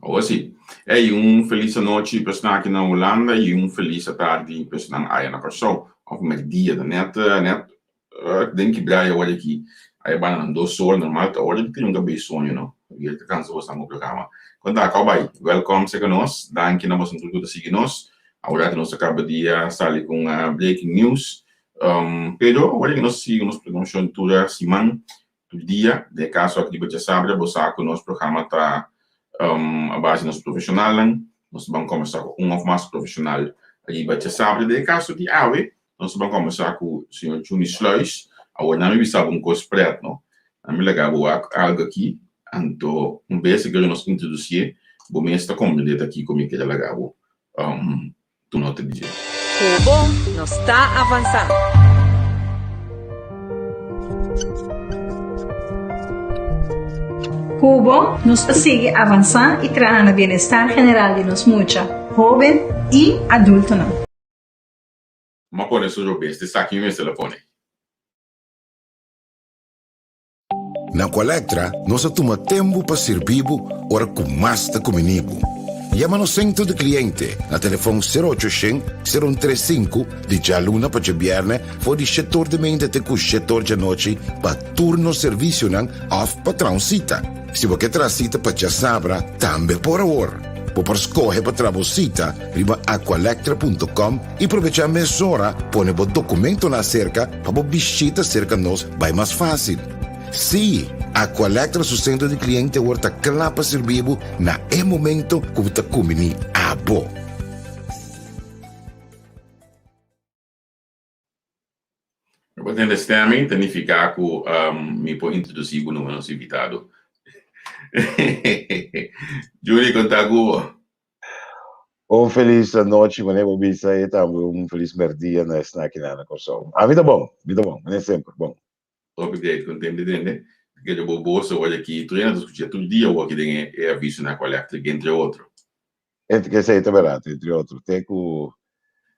Awor si. Ey, un felis anochi personan aki na Hulanda y un felis atardi personan aya na Kòrsou. Òf mèrdia, ta nèt nèt den kibrá e ora aki. Aya banda nan dos ora normal ta ora di tin un kabei soño no. Pasobra ta kansa bosan ku programa. Kon ta? Kòw bai? Wèlkòm serka nos. Danki na bosan tur ku ta sigui nos. Awor aki nos a kaba di sali ku un breaking news. Pero ora ki nos sigui nos programacion tur siman, Tur dia, den e kaso aki riba djasabra, bo sa ku nos programa ta a base di nos profeshonalnan. Nos ta ban kòmbersá ku un òf mas profeshonal riba djasabra. Den e kaso di awe, nos ta ban kòmbersá ku señor Juni Sluis. Awor nan mi bisa bo un kos prèt, no. Nan mi laga bo wak algu aki, anto un bes ku nos introdusié, bo mes ta komprendé ta kiko mi kere laga bo Tu no ta dje. Ku bo nos ta avansá. Ku bo nos ta sigui avansá i traha na bienestar general di nos mucha, hóben i adultonan. M'a pone su robes, t'esaki mi mester la pone. Na Coalectra nos a tuma tempu pa sirbi bo ora ku mas ta kumini bo. Yama nos sentro di kliente na telefon sero ocho shen, sero un tres sinku di djaluna pa djabièrnè for di shetor di meinta te ku shetor djanochi pa tur nos servisionan òf pa traha un sita. Si bo ke traha sita pa djasabra tambe por awor. Bo por skohe pa traha bo sita riba aqualectra punto com i probechá mesora pone bo dokumentonan aserka Pa bo bishita serka nos bai mas fásil. Sí, Aqualectra su sentro di kliente awor ta kla pa sirbi bo na e momento ku bo ta kumbiní abo. Mi por tende stemming ta nifiká ku mi por introdusí bo numa nos invitado. Julie, konta ku bo. Un felis anochi, manera bo bisa e tambe un felis merdia na esnan aki na Kòrsou. A mi ta bon, mi ta bon, manera semper, bon. Hopi great, kontent di tende. Kere bo bos awor aki, tur hende ta skucha tur dia awor aki den e aviso na Aqualectric, entre otro. Esei ta bèrdat, entre otro. Te ku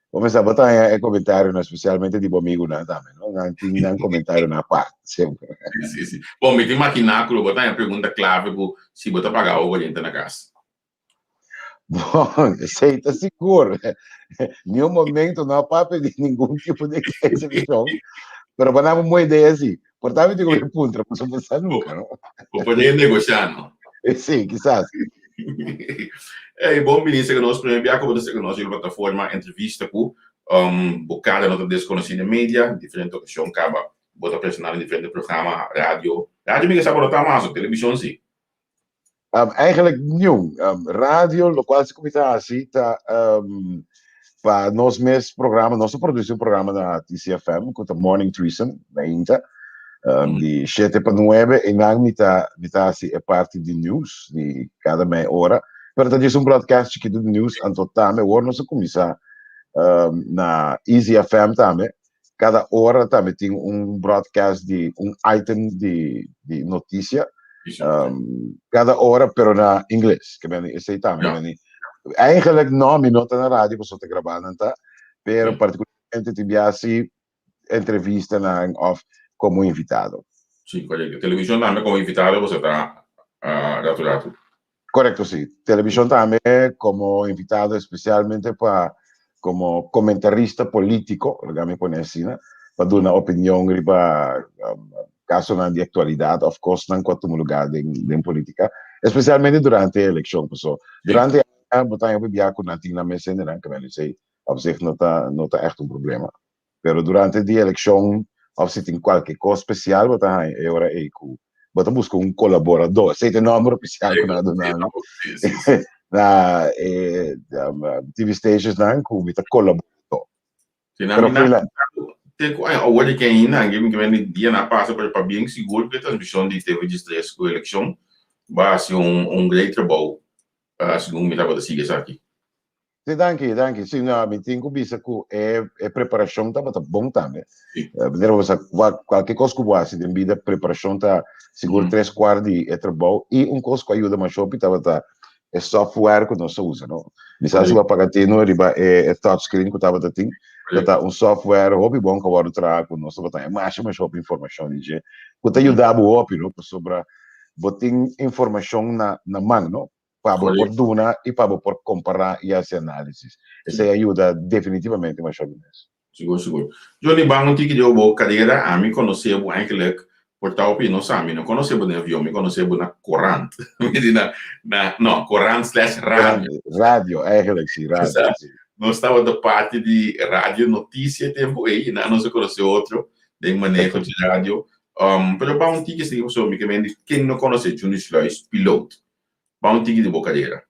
bo mester bo ta haña e komentarionan, spesialmente di bo amigunan tambe, no? Nan tin nan komentarionan apart semper. Si, si. Bon, mi ta imaginá ku lo bo ta haña pregunta klave ku si bo ta paga awa koriente na kas. Bon, esei ta sigur. Ni un momento no a papia di ningun tipo di excepcion. Pero pa nan un buen idea sí. Por ta mi tin ku puntra, pasobra bo sa nunca, no? Bo por negociá, no? Sí, kisas. Ey, bon bini serka nos. Primer bia ku bo ta serka nos riba plataforma entrevista ku um, bo kara no ta deskonosí den media, diferente okashon kaba bo ta presentá den diferente programa, radio. Radio mi ke sa bo no ta mas, televishon sí. Um, eigenlijk niun. Um, radio, locual si cu mi ta haci ta um, pa nos mes programa, nos ta produci un programa na TCFM, cu ta Morning Threesome, na Inta, um, mm. di 7 pa 9, en dan mi ta, mi ta haci e parti di news, di cada mei ora, pero ta djis un broadcast chiquito di news, anto tambe, awor nos a cuminsa um, na Easy FM tambe, Kada ora tambe tin un broadcast di un item di di noticia. Um, kada ora, pero na ingles. Ke men esei tambe. Ja. Men, eigenlijk no, mi no ta na radio, pasobra ta grabá nan ta. Pero particularmente tin bia si entrevista nan of como invitado. Sí, correcto. Televisión tambe como invitado, bo ta uh, ratu ratu. Korekto si. Televishon tambe komo invitado espesialmente pa komo komentarista polítiko, laga mi pone asina, pa duna opinion riba kasonan di aktualidat òf kosnan ku a tuma lugá den den polítika, espesialmente durante e elekshon. Paso durante e aña bo ta haña hopi bia ku nan tin nan mes hendenan, ke men esei op zich no ta no ta ègt un problema. Pero durante di elekshon òf si tin kualke kos spesial bo ta haña e ora ei ku bo ta buska un kolaboradó. Esei ta e nòmber ofisial ku nan a duna mi na e TV stationsnan ku mi ta kolaboradó. Pero freelance. Te ku awor di ke ainda anke mi ke men dia na pasa pero pa bien sigur ku e transmishon di TV Diestres ku elekshon bo a hasi un un great trabou segun mi tabata sigui esaki. Sí, danki, danki. Sí, no, mi tin ku bisa ku e, e preparashon tabata bon tambe. Sí. Eh, manera bo sa, kwa, kualke kos ku bo hasi den bida, preparashon ta sigur mm. tres kwart di e trabou. I un kos ku a yuda masha hopi tabata e software ku nos a usa, no? Mi sa si bo a paga tino riba e, e touchscreen ku tabata tin. Ta un software hopi bon ku a wòrdu traha ku nos tabata haña masha masha hopi informashon di dje, ku ta yuda bo hopi, no? Pasobra bo tin informashon na, na man, no? Pa bo por duna i pa bo por kompará i hasi análisis. Esei a yuda definitivamente masha mes. Sigur, sigur. Johnny, ban un tiki di bo karera. Ami konosé bo eigenlijk por ta hopi no sa. Mi no konosé bo den avion, mi konosé bo na korant. Mi di na, na, no, korant slash radio. Radio, eigenlijk si, radio, si. Nos tabata parti di Radio Noticia e tempu ei, i nan nos a konosé otro den maneho di radio. Pero ban un tiki esaki pasobra mi ke mende ken no konosé Juni Sluis, piloot. Ban un tiki di bo karera.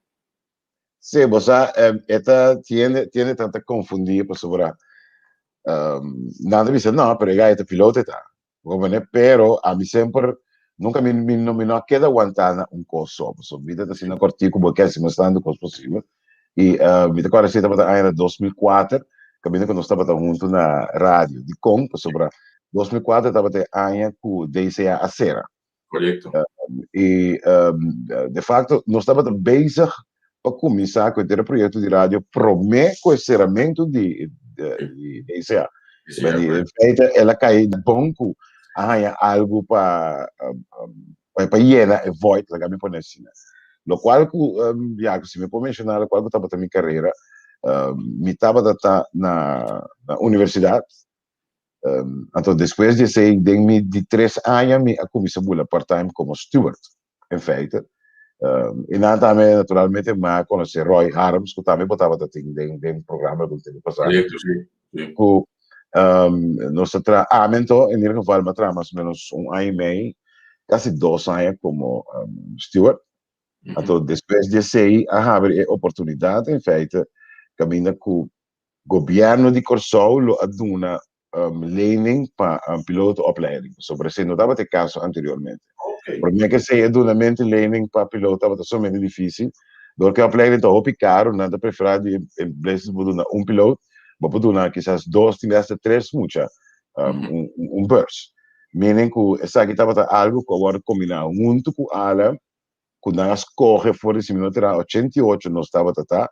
Sí, bo sa, e ta tiende, tiende ta ta confundí pasobra nan ta bisa no, pero e gai ta piloto e ta. Bo comprende? Pero ami semper, nunca mi, mi no, mi no a keda wantá na un kos so, pasobra bida ta asina kòrtiku, bo ke hasi mas tantu kos posibel. I mi ta kòrda si tabata aña 2004, kaminda ku nos tabata huntu na radio. Dikon? Pasobra 2004 tabata e aña ku DCA a sera. Korekto. I de facto nos tabata bezig pa kuminsá ku henter e proyekto di radio promé ku e seramentu di DCA. In feite el a kai bon ku a haña algu pa pa yena e void, laga mi pone asina. Lokual ku, ya, si mi por menshoná lokual ku tabata mi karera, mi tabata ta na universidat. Anto despues di esei den mi di tres aña mi a kuminsá bula part-time komo steward, in feite. I nan tambe naturalmente mi a konosé Roy Harms ku tambe bo tabata tin den den programa algun tempu pasá. Korekto, si, si. Ku nos a traha, ami anto in ieder geval mi a traha mas o menos un aña i mei, kasi dos aña komo steward. Anto despues di esei a habri e oportunidat in feite kaminda ku Gobièrnu di Kòrsou lo a duna lening pa piloto-opleiding, pasobra esei no tabata e kaso anteriormente. Promé ku esei e dunamentu di lening pa piloto tabata sumamente difísil, dor ku e opleiding ta hopi karu, nan ta preferá di en bles di bo duna un pilot, bo por duna kisas dos, tin bes hasta tres mucha un bùrs. Meaning ku esaki tabata algu ku a wòrdu kombiná huntu ku ala ku nan a skohe for di si mi no ta erá 88 nos tabata ta,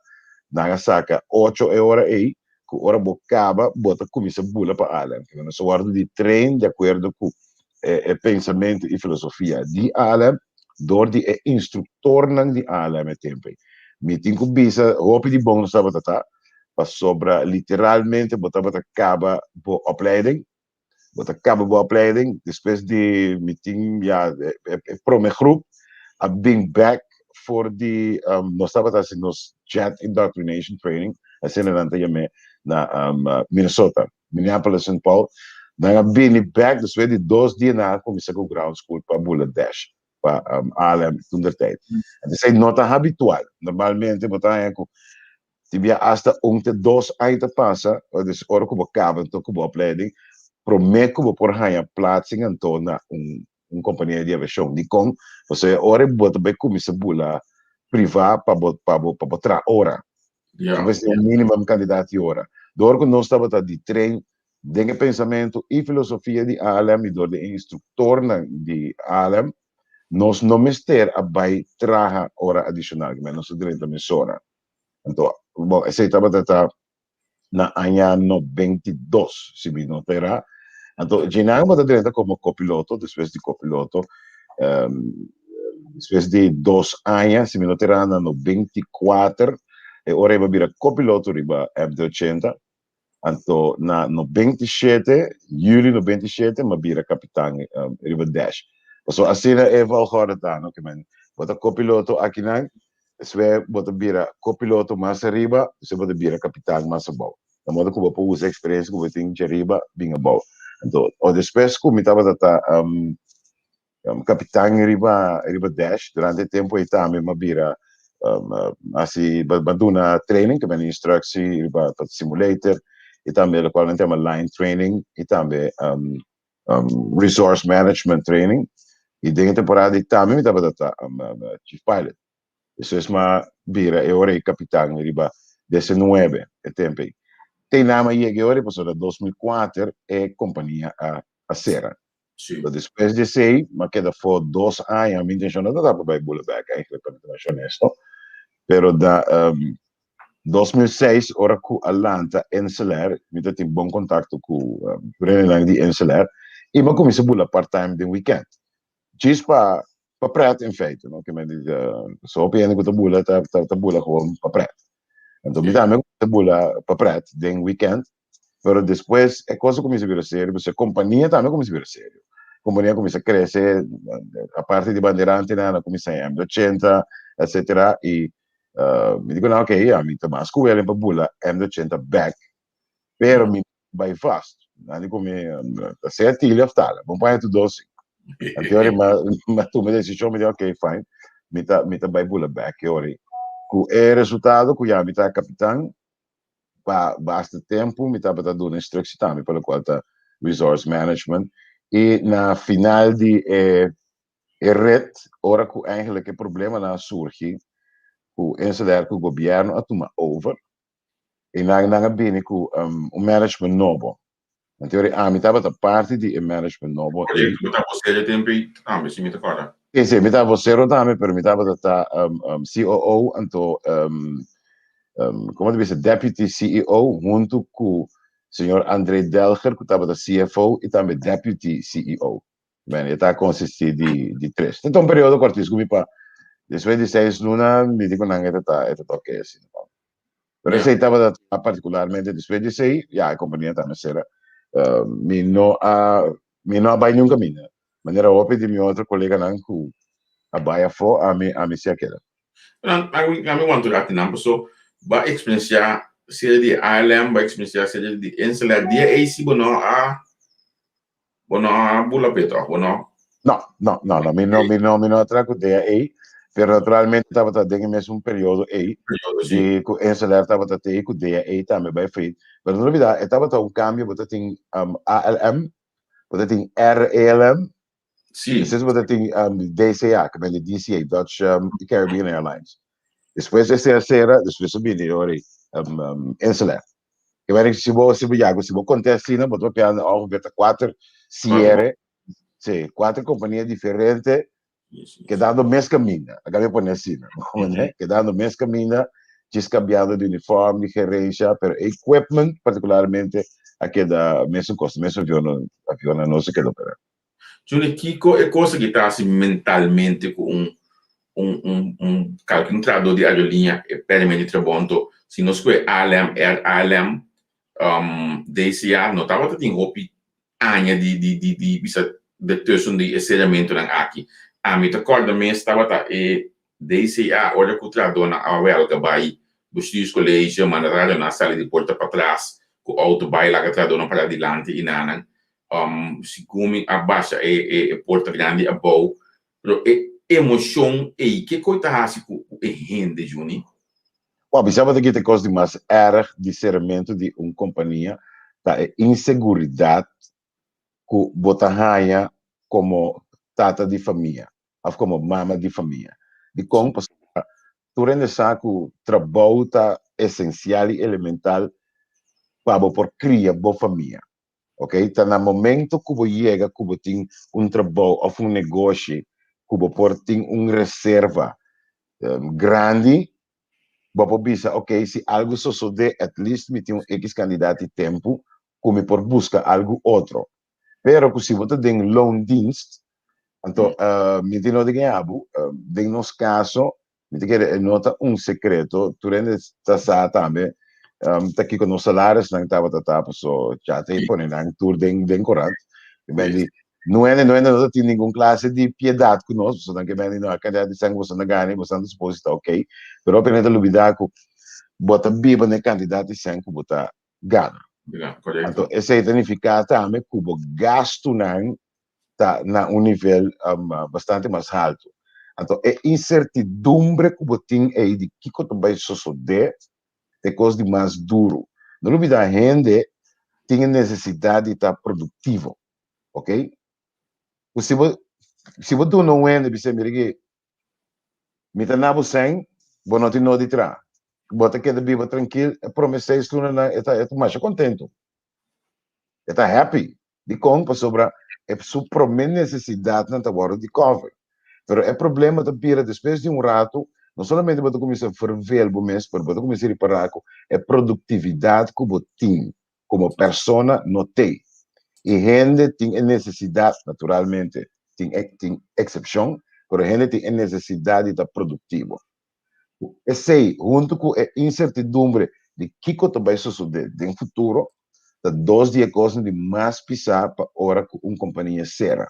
nan a saka ocho e ora ei, ku ora bo kaba bo ta kuminsá bula pa ALM. Kiko nos a wòrdu di train di akuerdo ku e pensamentu i filosofia di ALM dor di e instruktornan di ALM e tempu ei. Mi tin ku bisa hopi di bon nos tabata ta, pasobra literalmente bo tabata kaba bo opleiding Bo ta kaba bo opleiding, despues di mi tin ya e prome groep a bin bek for di nos tabata hasi nos jet indoctrination training, asina nan ta yam'é na Minnesota, Minneapolis Saint Paul. Nan a bini bek despues di dos dia nan a kuminsá ku ground school pa bula dash pa ALM toentertijd. Esei no ta habitual, normalmente bo ta haña ku Tin bia asta un te dos aña ta pasa, dus ora ku bo kaba anto ku bo opleiding, promé ku bo por haña plaatsing anto na un un kompania di aviashon. Dikon? Pasobra e ora bo ta bai kuminsá bula privá pa bo pa bo pa bo traha ora. Ja. Bo mester un minimum kantidat di ora. Dor ku nos tabata di train den e pensamentu i filosofia di ALM i dor di e instruktornan di ALM, nos no mester a bai traha ora adishonal, nos a drenta mesora. Anto, bon, esei tabata ta na aña 92, si mi no ta erá. Anto, djinan bo ta drenta komo kopiloto, despues di kopiloto, despues di dos aña, si mi no ta erá, na 94, e ora ei bo a bira kopiloto riba MD-80. Anto, na 97, juli 97, mi a bira kapitan riba Dash. Pasobra asina e volgorde ta, no? Ke men, bo ta kopiloto akinan, Despues bo ta bira kopiloto mas ariba, despues bo ta bira kapitan mas abou. Na modo ku bo por usa e eksperensia ku bo tin djariba bin abou. Anto, o despues ku mi tabata ta kapitan riba riba Dash, durante e tempu ei tambe mi a bira hasi mi a duna training, ta bini instructie riba pa simulator i tambe lokual nan ta yama line training i tambe resource management training i den e temporada ei tambe mi tabata ta chief pilot. Despues mi a bira e ora ei kapitan riba DC-9 e tempu ei. Te nan mi a yega e ora ei pasobra 2004 e kompania a sera. Sí. Pero despues di esei mi a keda afó dos aña. Mi intenshon no tabata pa bai bula bèk eigenlijk pa mi ta masha honesto. Pero da 2006 ora ku a lanta Inselair mi ta tin bon kontakto ku tur hendenan di Inselair i mi a kuminsá bula part time den weekend. Djis pa. Pa pret in feite, no? Ke men di, so hopi hende ku ta bula ta ta bula gewoon pa pret. Anto mi tambe ta bula pa pret den weekend, pero despues e kos a kuminsa bira serio, pasobra e kompania tambe a kuminsa bira serio. Kompania a kuminsa krese, aparte di banderantenan a kuminsa e M80, etcetera, i mi di ku nan, ok, ami ta mas ku welen pa bula M80 bek, pero mi bai vast. Nan di ku mi, ta sea tili of tala, bon paña tur dos. Anto ora mi mi a tuma e desishon, mi di ok, fine, mi ta mi ta bai bula bek e ora ei. Ku e resultado ku ya mi ta kapitan pa basta tempu, mi tabata duna instructie tambe pa lokual ta resource management i na final di e e ret ora ku eigenlijk e problemanan a surgi ku Insel Air ku gobièrnu a tuma over, i nan nan a bini ku un management nobo. Anto ora ami tabata parti di e management nobo ei. Bo ta vocero e tempo ei tambe, si mi ta kòrda. Si, si, mi ta vocero tambe, pero mi tabata ta COO, anto komo ta bisa, deputy CEO huntu ku señor André Delger ku tabata CFO i tambe deputy CEO. Bueno, e ta konsistí di di tres. Ta un periodo kòrtis ku mi pa despues di seis luna mi di ku nan e ta ta e ta ta oke asina. Pero esei tabata partikularmente despues di esei ya e kompania tambe sera. Mi no a mi no a bai niun kaminda. Manera hopi di mi otro koleganan ku a bai afó ami ami si a keda. Ami wanta un ratu nan paso bo a eksperensiá seri di ALM, bo a eksperensiá seri di Insel Air. Dia ei si bo no a Bo no a bula p'e tòg, bo no? No, no, no, no, mi no, mi no, mi no a traha ku DEA ei, pero naturalmente tabata den e mesun periodo ei, Periodo, si. di ku Insel Air tabata te i ku DEA tambe bai frit. Pero no olbida, e tabata un kambio, bo ta tin ALM, bo ta tin RALM, Si. despues bo ta tin DCA, ku bende DCA, Dutch Caribbean Airlines. Despues esei a sera, despues a bini ora ei Insel Air. Ke manera si bo si bo yago si bo konta asina bo ta papia ongeveer ta kuater siere si kuater kompania diferente kedando mes kaminda laga mi pone asina kedando mes kaminda djis kambiando di uniform di gerencia pero e equipment partikularmente a keda mesun kos mesun avionnan avionnan nos a keda opera. Juni kiko e kos aki ta hasi mentalmente ku un un un un kalke un trahador di aeroliña e pèrdè di trabou anto si nos kohe ALM Air ALM DCA no tabata tin hopi aña di di di di bisa de tussen di e seramentunan aki ami ta kòrda mes tabata e DCA ora ku trahadornan a wèlga bai bestuurscollege manda trahadornan a sali di porta patras ku outo bai laga trahadornan para dilanti i nanan segun mi a basha e e porta grandi abou Pero e emocion ey, ke koe ta haci cu e hende, Juni? Bo bisa bo ta kita e kos di mas erg di seramentu di un kompania ta e inseguridat ku bo ta haña komo tata di famia òf komo mama di famia. Dikon? Pasobra tur hende sa ku trabou ta esensial i elemental pa bo por kria bo famia. Ok, ta na momento ku bo yega ku bo tin un trabou òf un negoshi ku bo por tin un reserva grandi, bo por bisa ok si algu sosodé at least mi tin un ekis kandidat di tempu ku mi por buska algu otro. Pero ku si bo ta den loondienst, anto mi tin no di guiña bo, den nos kaso Mi ta kere e no ta un sekreto, tur hende ta sa tambe ta kiko nos salarisnan tabata ta, paso cha ta pone nan tur den den korant. Ke men di, no hende no hende no ta tin ningun klase di piedat ku nos, paso nan ke men di no a kandidat di sèn ku boso na gana i boso ta supos ta ok, pero hopi hende ta lubida ku bo ta biba na e kantidat di sèn ku bo ta gana. Anto esei ta nifiká tambe ku bo gastunan ta na un nivel bastante mas haltu. Anto e insertidumbre ku bo tin ei di kiko ta bai sosodé ta e kos di mas duru. No lubidá hende tin e nesesidat di ta produktivo, ok? Ku si bo si bo duna un hende bis'é mira ki mi ta na bo sèn, bo no tin nodi traha, bo ta keda biba trankil e prome seis lunanan e ta e ta masha kontentu, e ta happy. Dikon? Pasobra e su promé nesesidatnan ta wòrdu di kòver. Pero e problema ta bira despues di un ratu, no solamente bo ta kuminsá vervel bo mes, pero bo ta kuminsá ripará ku e produktividat ku bo tin komo persona no t'ei. I hende tin e nesesidat, naturalmente tin tin eksepshon, Pero hende tin e nesesidat di ta produktivo. Esei, huntu ku e insertidumbre di kiko ta bai sosodé den futuro, ta dos di e kosnan di mas pisá pa ora ku un kompania sera.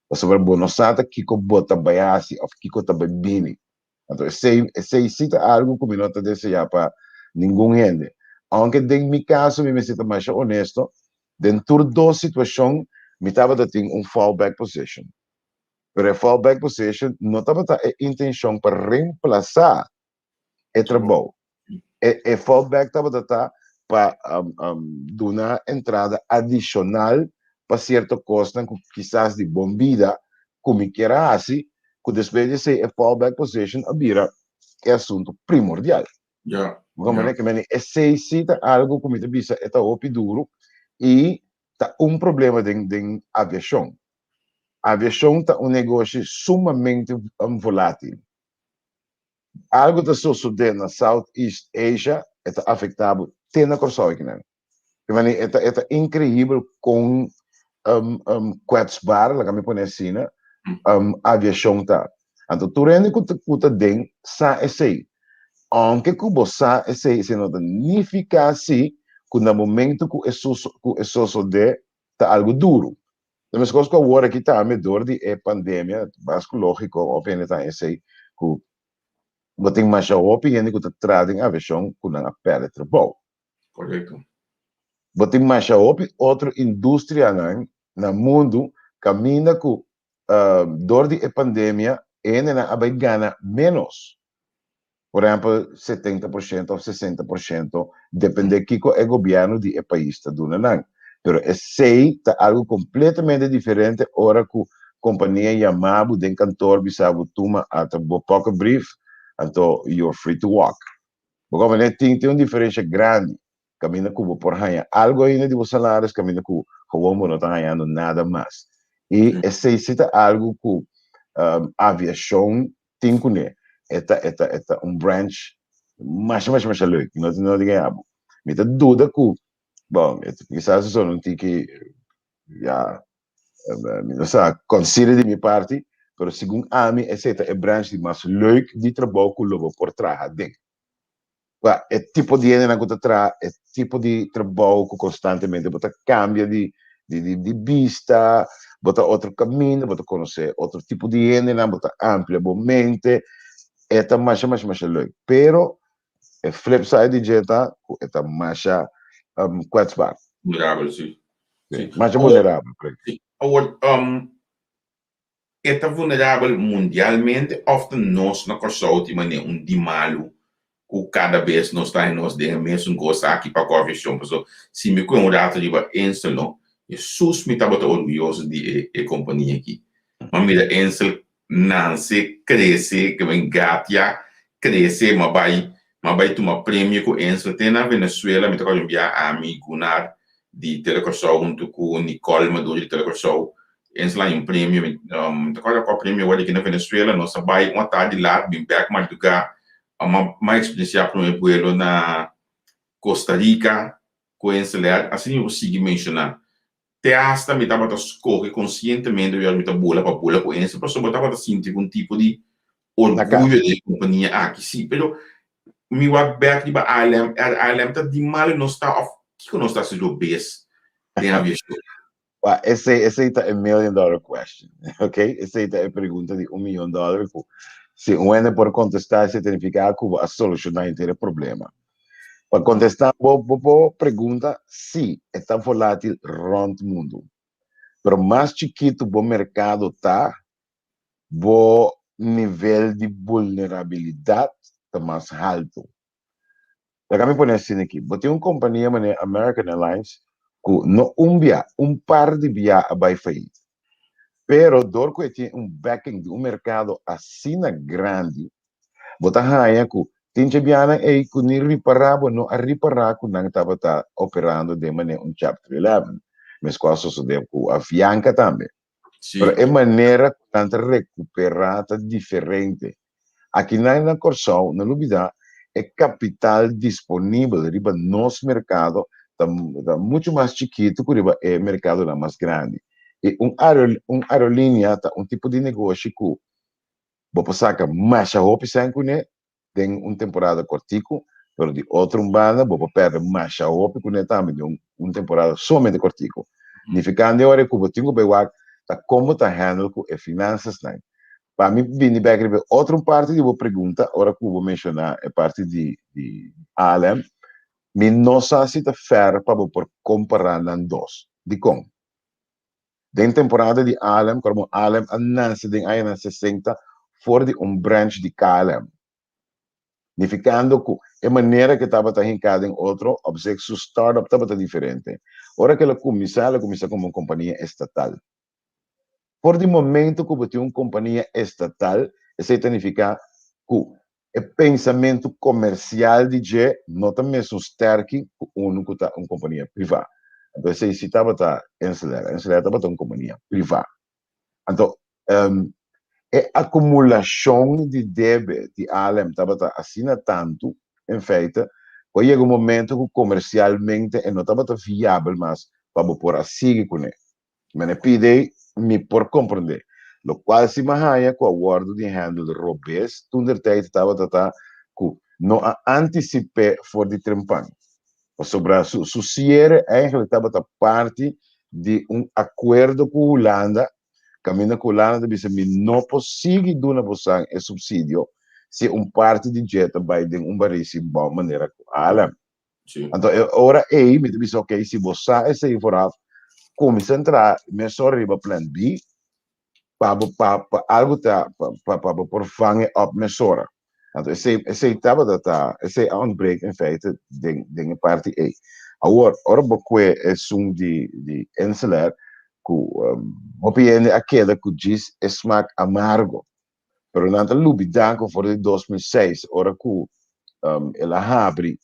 Pasobra bo no sa ta kiko bo ta bai hasi òf kiko ta bai bini. Anto esei, esei sí ta algu ku mi no ta deseá pa ningun hende. Ounke den mi kaso mi mester ta masha onesto, den tur dos situashon mi tabata tin un fallback position. Pero e fallback position no tabata e intenshon pa remplasá e trabou. E, e fallback tabata ta pa duna entrada adishonal pa sierto kosnan ku kisas di bon bida ku mi kier a hasi, ku despues di esei e fallback position a bira e asuntu primordial. Bo comprende? Ke meni esei si ta algu ku mi ta bisa e ta hopi duru i ta un problema den den aviashon. Aviashon ta un negoshi sumamente volátil. Algu ta sosodé na South East Asia, e ta afektá bo te na Kòrsou akinan. Ke mani e ta e ta inkreibel kon kwetsbaar, laga mi pone asina, aviashon ta. Anto tur hende ku ta ku ta den sa esei. Ounke ku bo sa esei, esei no ta nifiká si ku na momento ku e ku e sosodé ta algu duru. Ta meskos ku awor aki tambe dor di e pandemia, mas ku lógiko òf hende ta esei ku bo tin masha hopi hende ku ta traha den aviashon ku nan a pèrdè trabou. Korekto. Bo tin masha hopi otro industrianan na mundu kaminda ku dor di e pandemia e hendenan a bai gana ménos. Por ehèmpel 70% òf 60% dependé kiko e gobièrnu di e pais ta duna nan. Pero esei ta algu kompletamente diferente ora ku kompania yama bo den kantor bisa bo tuma ata bo pocket brief anto you're free to walk. Bo kompania tin tin un diferensha grandi kaminda ku bo por haña algu ainda di bo salaris kaminda ku gewoon bo no ta hañando nada mas. I esei si ta algu ku aviashon tin kuné. E ta e ta e ta un branch masha masha masha leuk. Mi no tin no di gaña bo. Mi ta duda ku bon kisas esei un tiki ya mi no sa consider di mi parti pero segun ami esei ta e branch di mas leuk di trabou ku lo bo por traha den. Pa e tipo di hendenan ku ta traha e tipo di trabou ku konstantemente bo ta kambia di di bista, bo ta otro kaminda, bo ta konosé otro tipo di hendenan, bo ta amplia bo mente, e ta masha masha masha leuk. Pero e flip side di dje ta ku e ta masha kwetsbaar. Vulnerabel, si. Si, masha vulnerabel, korekto. Awor, E ta vulnerabel mundialmente òf ta nos na Kòrsou tin manera un di malu ku kada bes nos ta nos den e mesun kos aki pa ku aviashon? Pasobra si mi kue un ratu riba Insel no, Hesus mi tabata orguyoso di e e kompania aki. M'a mira Insel nanse, krese, ke men gatia, krese, m'a bai m'a bai tuma premio ku Insel te na Venezuela, mi ta kòrda un bia ami, Gunnar di Telekòrsou huntu ku Nicole Maduro di Telekòrsou Ens laña un premio, mi ta kòrda kua premio wòrdu aki na Venezuela, nos a bai un atardi lat, bin bèk mardugá, m'a eksperensiá promé buelo na Costa Rica ku Insel Air, asina mi por sigui menshoná. Te asta mi tabata skohe konsientemente ora mi ta bula pa bula ku Insel pasobra bo tabata sinti un tipo di orguyo di e kompania aki, sí, pero mi wak bèk riba ALM, Air ALM ta di malu nos ta òf kiko nos ta hasi robes den aviashon? Wa, esei, esei ta e million dollar question, ok? Esei ta e pregunta di un miyon dollar ku si un hende por kontestá esei ta nifiká ku bo a solushoná henter e problema. Pa kontestá bo bo bo pregunta, sí, e ta volátil rònt mundu. Pero mas chikitu bo merkado ta, bo nivel di vulnerabilidat ta mas haltu. Laga mi pone asina aki, bo tin un kompania manera American Airlines ku no un bia, un par di bia a bai fayit. Pero dor ku e tin un backing di un merkado asina grandi, bo ta haña ku tin dje bianan ei ku ni ripará bo no a ripará ku nan tabata operando den manera un Chapter 11. Meskos a sosodé ku Avianca tambe. Pero e manera ku nan ta rekuperá ta diferente. Akinan na Kòrsou, no lubidá, e kapital disponibel riba nos merkado ta ta muchu mas chikitu ku riba e merkadonan mas grandi. I un un aerolínea ta un tipo di negoshi ku. Bo por saka masha hopi sèn kuné den un temporada kòrtiku, pero di otro un banda bo por pèrdè masha hopi kuné tambe den un temporada sumamente kòrtiku. Nifikando e ora ku bo tin ku bai wak ta kon bo ta handle ku e finansasnan. Pa mi bini bèk riba e otro un parti di bo pregunta, ora ku bo menshoná e parti di di ALM, mi no sa si ta fair pa bo por kompará nan dos. Dikon? Den temporada di ALM, kòrda bo ALM a nase den añanan 60 for di un branch di KLM. Nifikando ku e manera ku e tabata hinká den otro, op zich su start-up tabata diferente. Ora ku el a kuminsá, el a kuminsá komo un kompania estatal. For di momento ku bo tin un kompania estatal, esei ta nifiká ku e pensamentu komersial di dje no ta mesun sterki ku unu ku ta un kompania privá. Anto esei si tabata InselAir. InselAir tabata un kompania privá. Anto e akumulashon di debe di ALM tabata asina tantu, en feite, ku a yega un momento ku komersialmente e no tabata viabel mas pa bo por a sigui kuné. Mene pide mi por comprende. Locual si mi a haya cu a wordo di handle robes toen der tijd tabata ta cu no a anticipe for di trempan. Pasobra su su cierre eigenlijk tabata parti di un acuerdo cu Hulanda caminda cu Hulanda ta bisa mi no por sigui duna bosan e subsidio si un parti di dje ta bay den un barí sin bou manera cu Haarlem. Sí. Anto e ora ei mi ta bisa ok, si bo sa esei vooraf, kuminsá entra mesora riba plan B pa bo pa pa algu ta pa pa pa bo por vang e op mesora. Anto esei esei tabata ta esei a ontbreek in feite den den e parti ei. Awor ora bo kue esun di di InselAir ku hopi hende a keda ku djis e smak amargo. Pero nan ta lubidá ku for di 2006 ora ku el a habri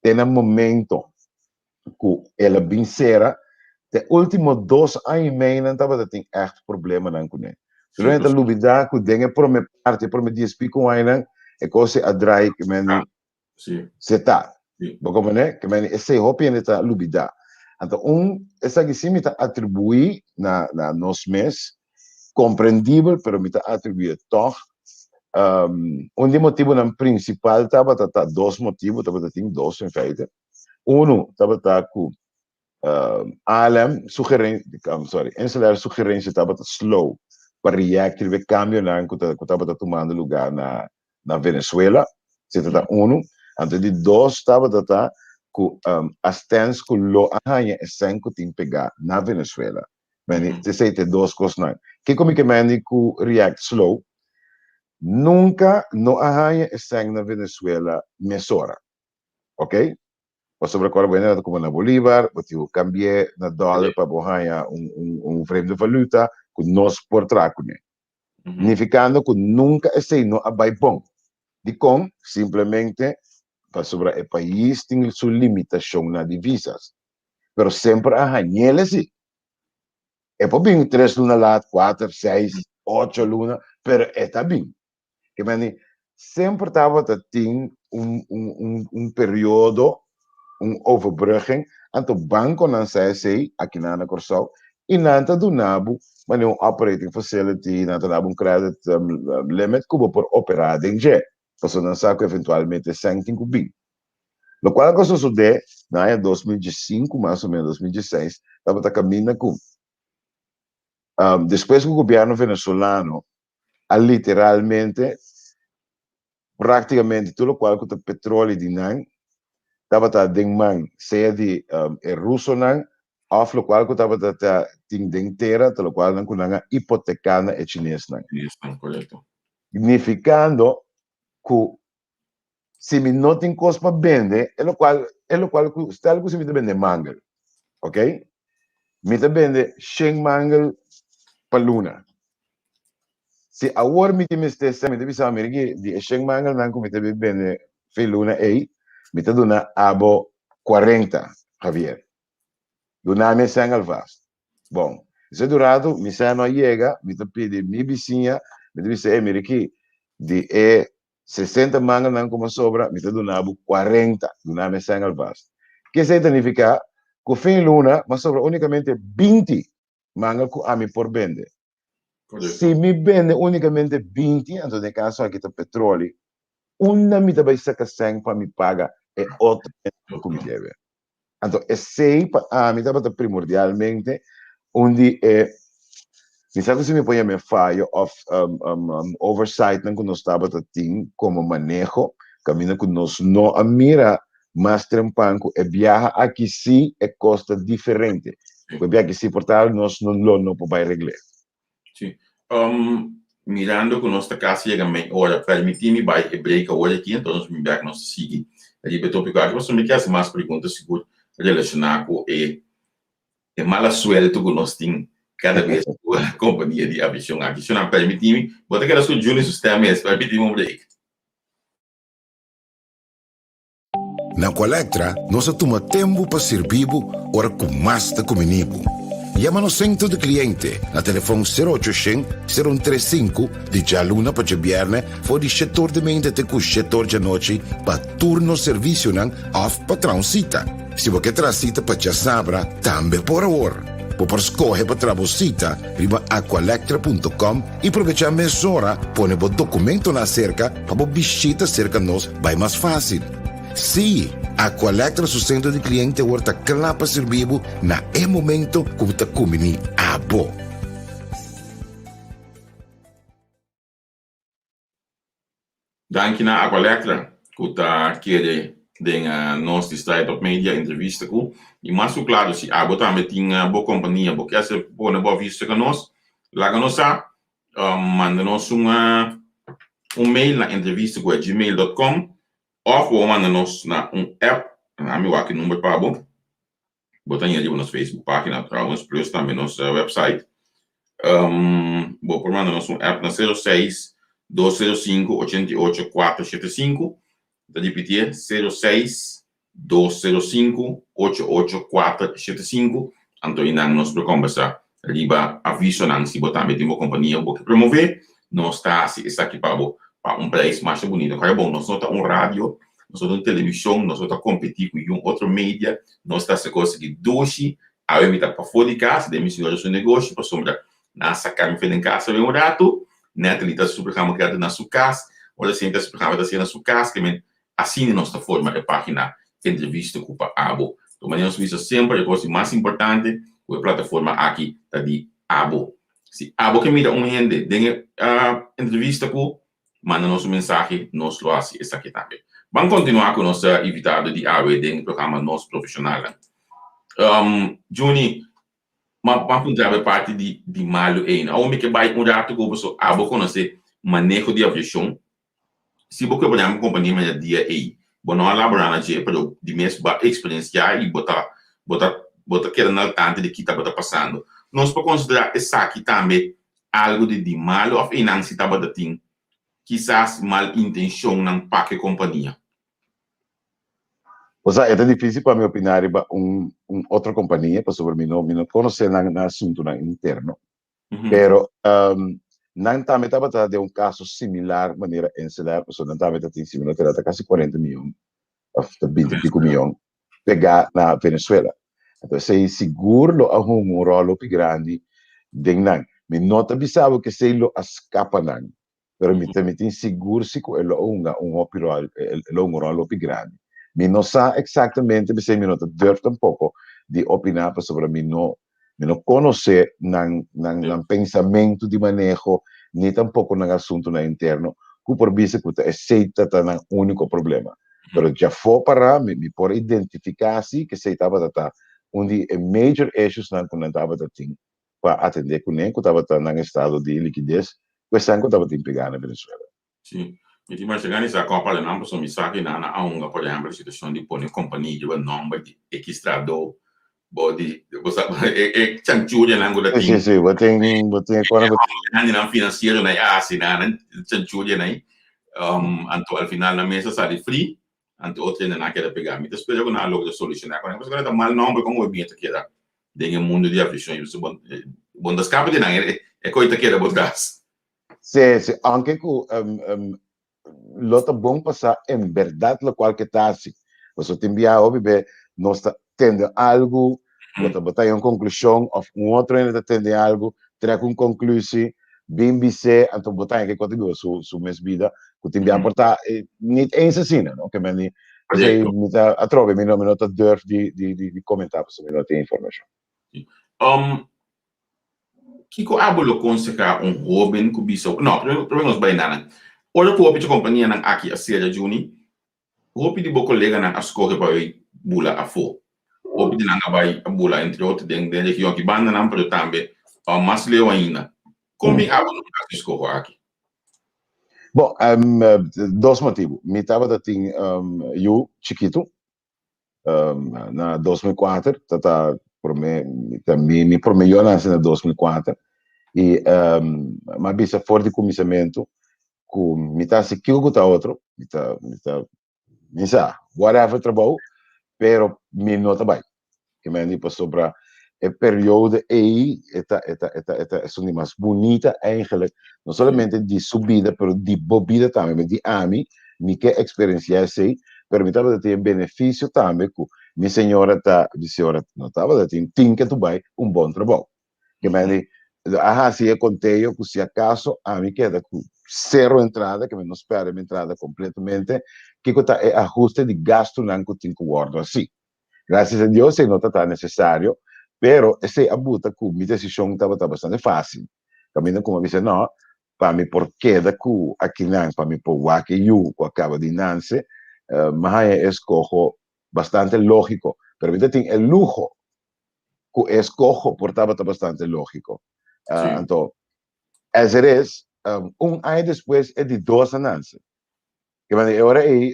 te na momento ku el a bin sera, te último 2 aña i mei nan tabata tin ègt problemanan kuné. Pero nan ta lubidá ku den e promé parti, e promé dies piko añanan, e kos a drai ku men seta. Bo komprendé? Ke men esei hopi hende ta lubidá. Anto un esaki sí mi ta atribuí na na nos mes, komprendibel, pero mi ta atribuí tòg. Un di e motibunan prinsipal tabata ta dos motibu, tabata tin dos en feite. Unu tabata ku ALM su geren, sorry, InselAir su gerensia tabata slow pa react riba e kambionan ku ta ku tabata tumando lugá na na Venezuela, esei ta ta unu. Anto di dos tabata ta ku a stens ku lo a haña e sèn ku tin pegá na Venezuela. Meni, esei ta e dos kosnan. Kiko mi ke meni ku react slow? Nunka no a haña e sèn na Venezuela mesora, ok? Pasobra ku ora bo hende ta kumpra na bolívar, bo tin ku kambi'é na dòler pa bo haña un un un vreemde valuta ku nos por traha kuné. Nifikando ku nunka esei no a bai bon. Dikon? Simplemente pasobra e pais tin su limitashon na divisas. Pero semper a hañ'el esei. E por bin tres luna lat, kuater, seis, ocho luna, pero e ta bin. Ke meni semper tabata tin un un un un periodo, un overbrugging, anto bankonan sa esei akinan na Kòrsou i nan ta duna bo manera un operating facility, nan ta duna bo un credit limit ku bo por operá den dje, pasobra nan sa ku eventualmente esèn tin ku bin. Lokual ku a sosodé na aña 2015 mas o menos, 2016, tabata kaminda ku despues ku gobièrnu venezolano a literalmente prácticamente tur locual cu ta petroleo di nan tabata den man sea di e rusonan of locual cu tabata ta tin den tera ta locual nan cu nan a hipoteca na e chinesnan. Chinesnan, correcto. Significando cu si mi no tin cos pa bende e locual e locual cu stel cu si mi ta bende mangel, ok, mi ta bende shen mangel pa luna. Si awor mi tin mester sèn, mi ta bisa, mira ki, di e shen mangelnan ku mi ta bin bende fe luna ei, mi ta duna abo 40, Javier. Duna mi e sèn alvast. Bon, esei durado, mi sèn no a yega, mi ta pidi mi bisiña, mi ta bisa, e mira ki, di e 60 mangelnan ku mi a sobra, mi ta duna bo 40, duna mi e sèn alvast. Ke esei ta nifiká? Ku fin luna, mi a sobra únikamente 20 mangel ku ami por bende. Si mi bende únikamente 20, anto den e kaso aki ta petroli, unda mi ta bai saka sèn pa mi paga e otro hende ku mi debe? Anto esei pa ami tabata primordialmente un di e, mi sa ku si mi por yama e fayo òf oversightnan ku nos tabata tin komo maneho, kaminda ku nos no a mira mas trempan ku e biaha aki si e kos ta diferente. Ku e biaha aki si por tal nos no lo no por bai regl'é. Sí. Mirando ku nos ta kasi yega mei ora, permití mi bai e break awor aki, enton nos bin bek nos ta sigui riba e tópiko aki, pasobra mi ke hasi mas pregunta sigur relashoná ku e e mala suelto ku nos tin kada bes ku e kompania di aviashon aki. Shonnan, permití mi, bo ta keda skucha Juni su stèm mes, permití mi un break. Na Aqualectra nos a tuma tempu pa sirbi bo ora ku mas ta kumini bo. Yama nos sentro di kliente na telefon sero ocho shen, sero un tres sinku di djaluna pa djabièrnè for di shetor di meinta te ku shetor djanochi pa tur nos servisionan òf pa traha un sita. Si bo ke traha sita pa djasabra tambe por awor. Bo por skohe pa traha bo sita riba aqualectra punto com i probechá mesora pone bo dokumentonan aserka pa bo bishita serka nos bai mas fásil. Sí, Aqualectra su sentro di kliente awor ta kla pa sirbi bo na e momento ku bo ta kumbiní abo. Danki na Aqualectra ku ta kere den nos di Straight Up Media entrevista ku i mas ku klaro si abo tambe tin bo kompania bo ke hacer pone bo aviso serka nos laga nos sa manda nos un un mail na entrevista ku gmail dot com òf bo manda nos na un app ami wak e number pa bo. Bo ta ña riba nos Facebook página trouwens, plus tambe nos website. Bo por manda nos un app na 06 205 88 475. Ta ripitié, 06 205 88 475. Anto einan nos por kombersá riba avisonan si bo tambe tin bo kompania bo ke promové, nos ta hasi esaki pa bo pa un prijs masha bunita. Kòrda bon, nos no ta un radio, nos no ta un televishon, nos no ta kompetí ku yun otro media, nos ta hasi kos aki dushi. Awe mi ta pafó di kas den mi señora su negoshi pasobra nan a saka mi fe den kas awe un ratu. Natalie ta su programa keda na su kas, ora siempre su programa ta hasi na su kas, ke men Asina nos ta forma e página Entrevista ku pa abo. Tur manera nos bisa semper e kos di mas importante ku e plataforma aki ta di abo. Si abo ke mira un hende den e entrevista ku, manda nos un mensahe, nos lo hasi esaki tambe. Ban kontinuá ku nos invitado di awe den e programa Nos Profeshonalnan. Juni, ma ban puntra abo e parti di di malu ei. Awor mi ke bai un ratu ku bo pasobra abo konosé maneho di aviashon. Si bo ke por ehempel kompania manera dia ei, bo no a laborá na dje, pero di mes bo a eksperensiá i bo ta bo ta bo ta keda na altante di ki tabata pasando. Nos por konsiderá esaki tambe algu di di malu òf einan si tabata tin kisas mal intenshonnan pa ku e kompania? Osea, e ta difísil pa mi opiná riba un un otro kompania pasobra mi no mi no konosé nan nan asuntunan interno. Pero nan tambe tabata den un kaso similar manera Enselar, pasobra nan tambe ta tin similar, ta kasi kuarenta mion òf ta binti piku mion pegá na Venezuela. Anto esei sigur lo a hunga un ròl hopi grandi den nan. Mi no ta bisa bo ku esei lo a skapa nan, pero mi ta mi tin sigur si ku e lo a hunga un hopi ròl, e lo hunga un ròl hopi grandi. Mi no sa eksaktamente, p'esei mi no ta durf tampoko di opiná pasobra mi no mi no konosé nan nan nan pensamentu di maneho ni tampoko nan asuntunan interno ku por bisa ku ta esei ta ta nan úniko problema. Pero djafó pará mi mi por identifiká si ku esei tabata ta un di e major issuesnan ku nan tabata tin pa atendé kuné ku tabata nan estado di likides ku esnan ku tabatin pegá na Venezuela. Sí, mi tin masha gana di sa kòp adenan pasobra mi sa ku nan a hunga por ehèmpel e situashon di pone kompania riba nòmber di ekis trahadó bo di bo sa e e chanchurianan ku ta tin. Sí, sí, bo tin bo tin e kòrda bo tin. Nan finansiero nan a hasi nan chanchurianan anto al final nan mes a sali free anto otro hende nan a keda pegá. Mi ta spera ku nan a logra solushoná ku nan pasobra ta mal nòmber kon bo bini ta keda den e mundu di aviashon i bo bo no ta skapa di nan e koi ta keda bo tras. Sí, sí, aunke ku lo ta bon pa sa en bèrdat lokual ke ta hasi. Pasobra tin biaha hopi be nos ta tende algu, bo ta bo ta haña un konklushon òf un otro hende ta tende algu, trek un konklusi. Bin bis'é, anto bo ta haña ku ta biba su su mes bida, ku tin bia por ta niet eens asina, no? Ke men di, p'esei mi ta atrobe, mi no mi no ta durf di di di komentá pasobra mi no tin informashon. Kiko abo lo konsehá un hóben ku bisa, no, promé nos bai nanan. Ora ku hopi dje kompanianan aki a sera Juni, Hopi di bo koleganan a skohe pa bai bula afó. Hopi di nan a bai a bula entre otro den den region aki bandanan pero tambe mas leu ainda. Kon bin abo no hasi eskoho aki? Bon, dos motibu. Mi tabata tin yu chikitu na 2004, ta ta prome, ta mi mi prome yu a nase na 2004 i mi a bisa for di kuminsamentu ku mi ta hasi kiko ku ta otro, mi ta mi ta mi sa whatever trabou, pero mi no ta bai. Ke mende pasobra e periodo ei e ta e ta e ta e ta esun di mas bunita eigenlijk, no solamente di su bida pero di bo bida tambe, di ami, mi ke eksperensiá esei, pero mi tabata tin e benefisio tambe ku mi señora ta, mi señora no tabata tin, tin ke tu bai un bon trabou. Ke mende a hasi e konteo ku si akaso ami keda ku sero entrada, ke mi no spera mi entrada kompletamente, kiko ta e ahuste di gastunan ku tin ku wòrdu hasi. Gracias a Dios esei no ta tan necesario, pero esei a buta cu mi decision tabata bastante facil. Caminda cu mi a bisa no, pa mi por keda cu akinan, pa mi por wak e yu cu a caba di nance, mi a haña e escoho bastante logico. Pero mi ta tin e luho cu e escoho por tabata bastante logico. Anto, as it is, un aña despues e di dos a nance. Ke manera e ora ei,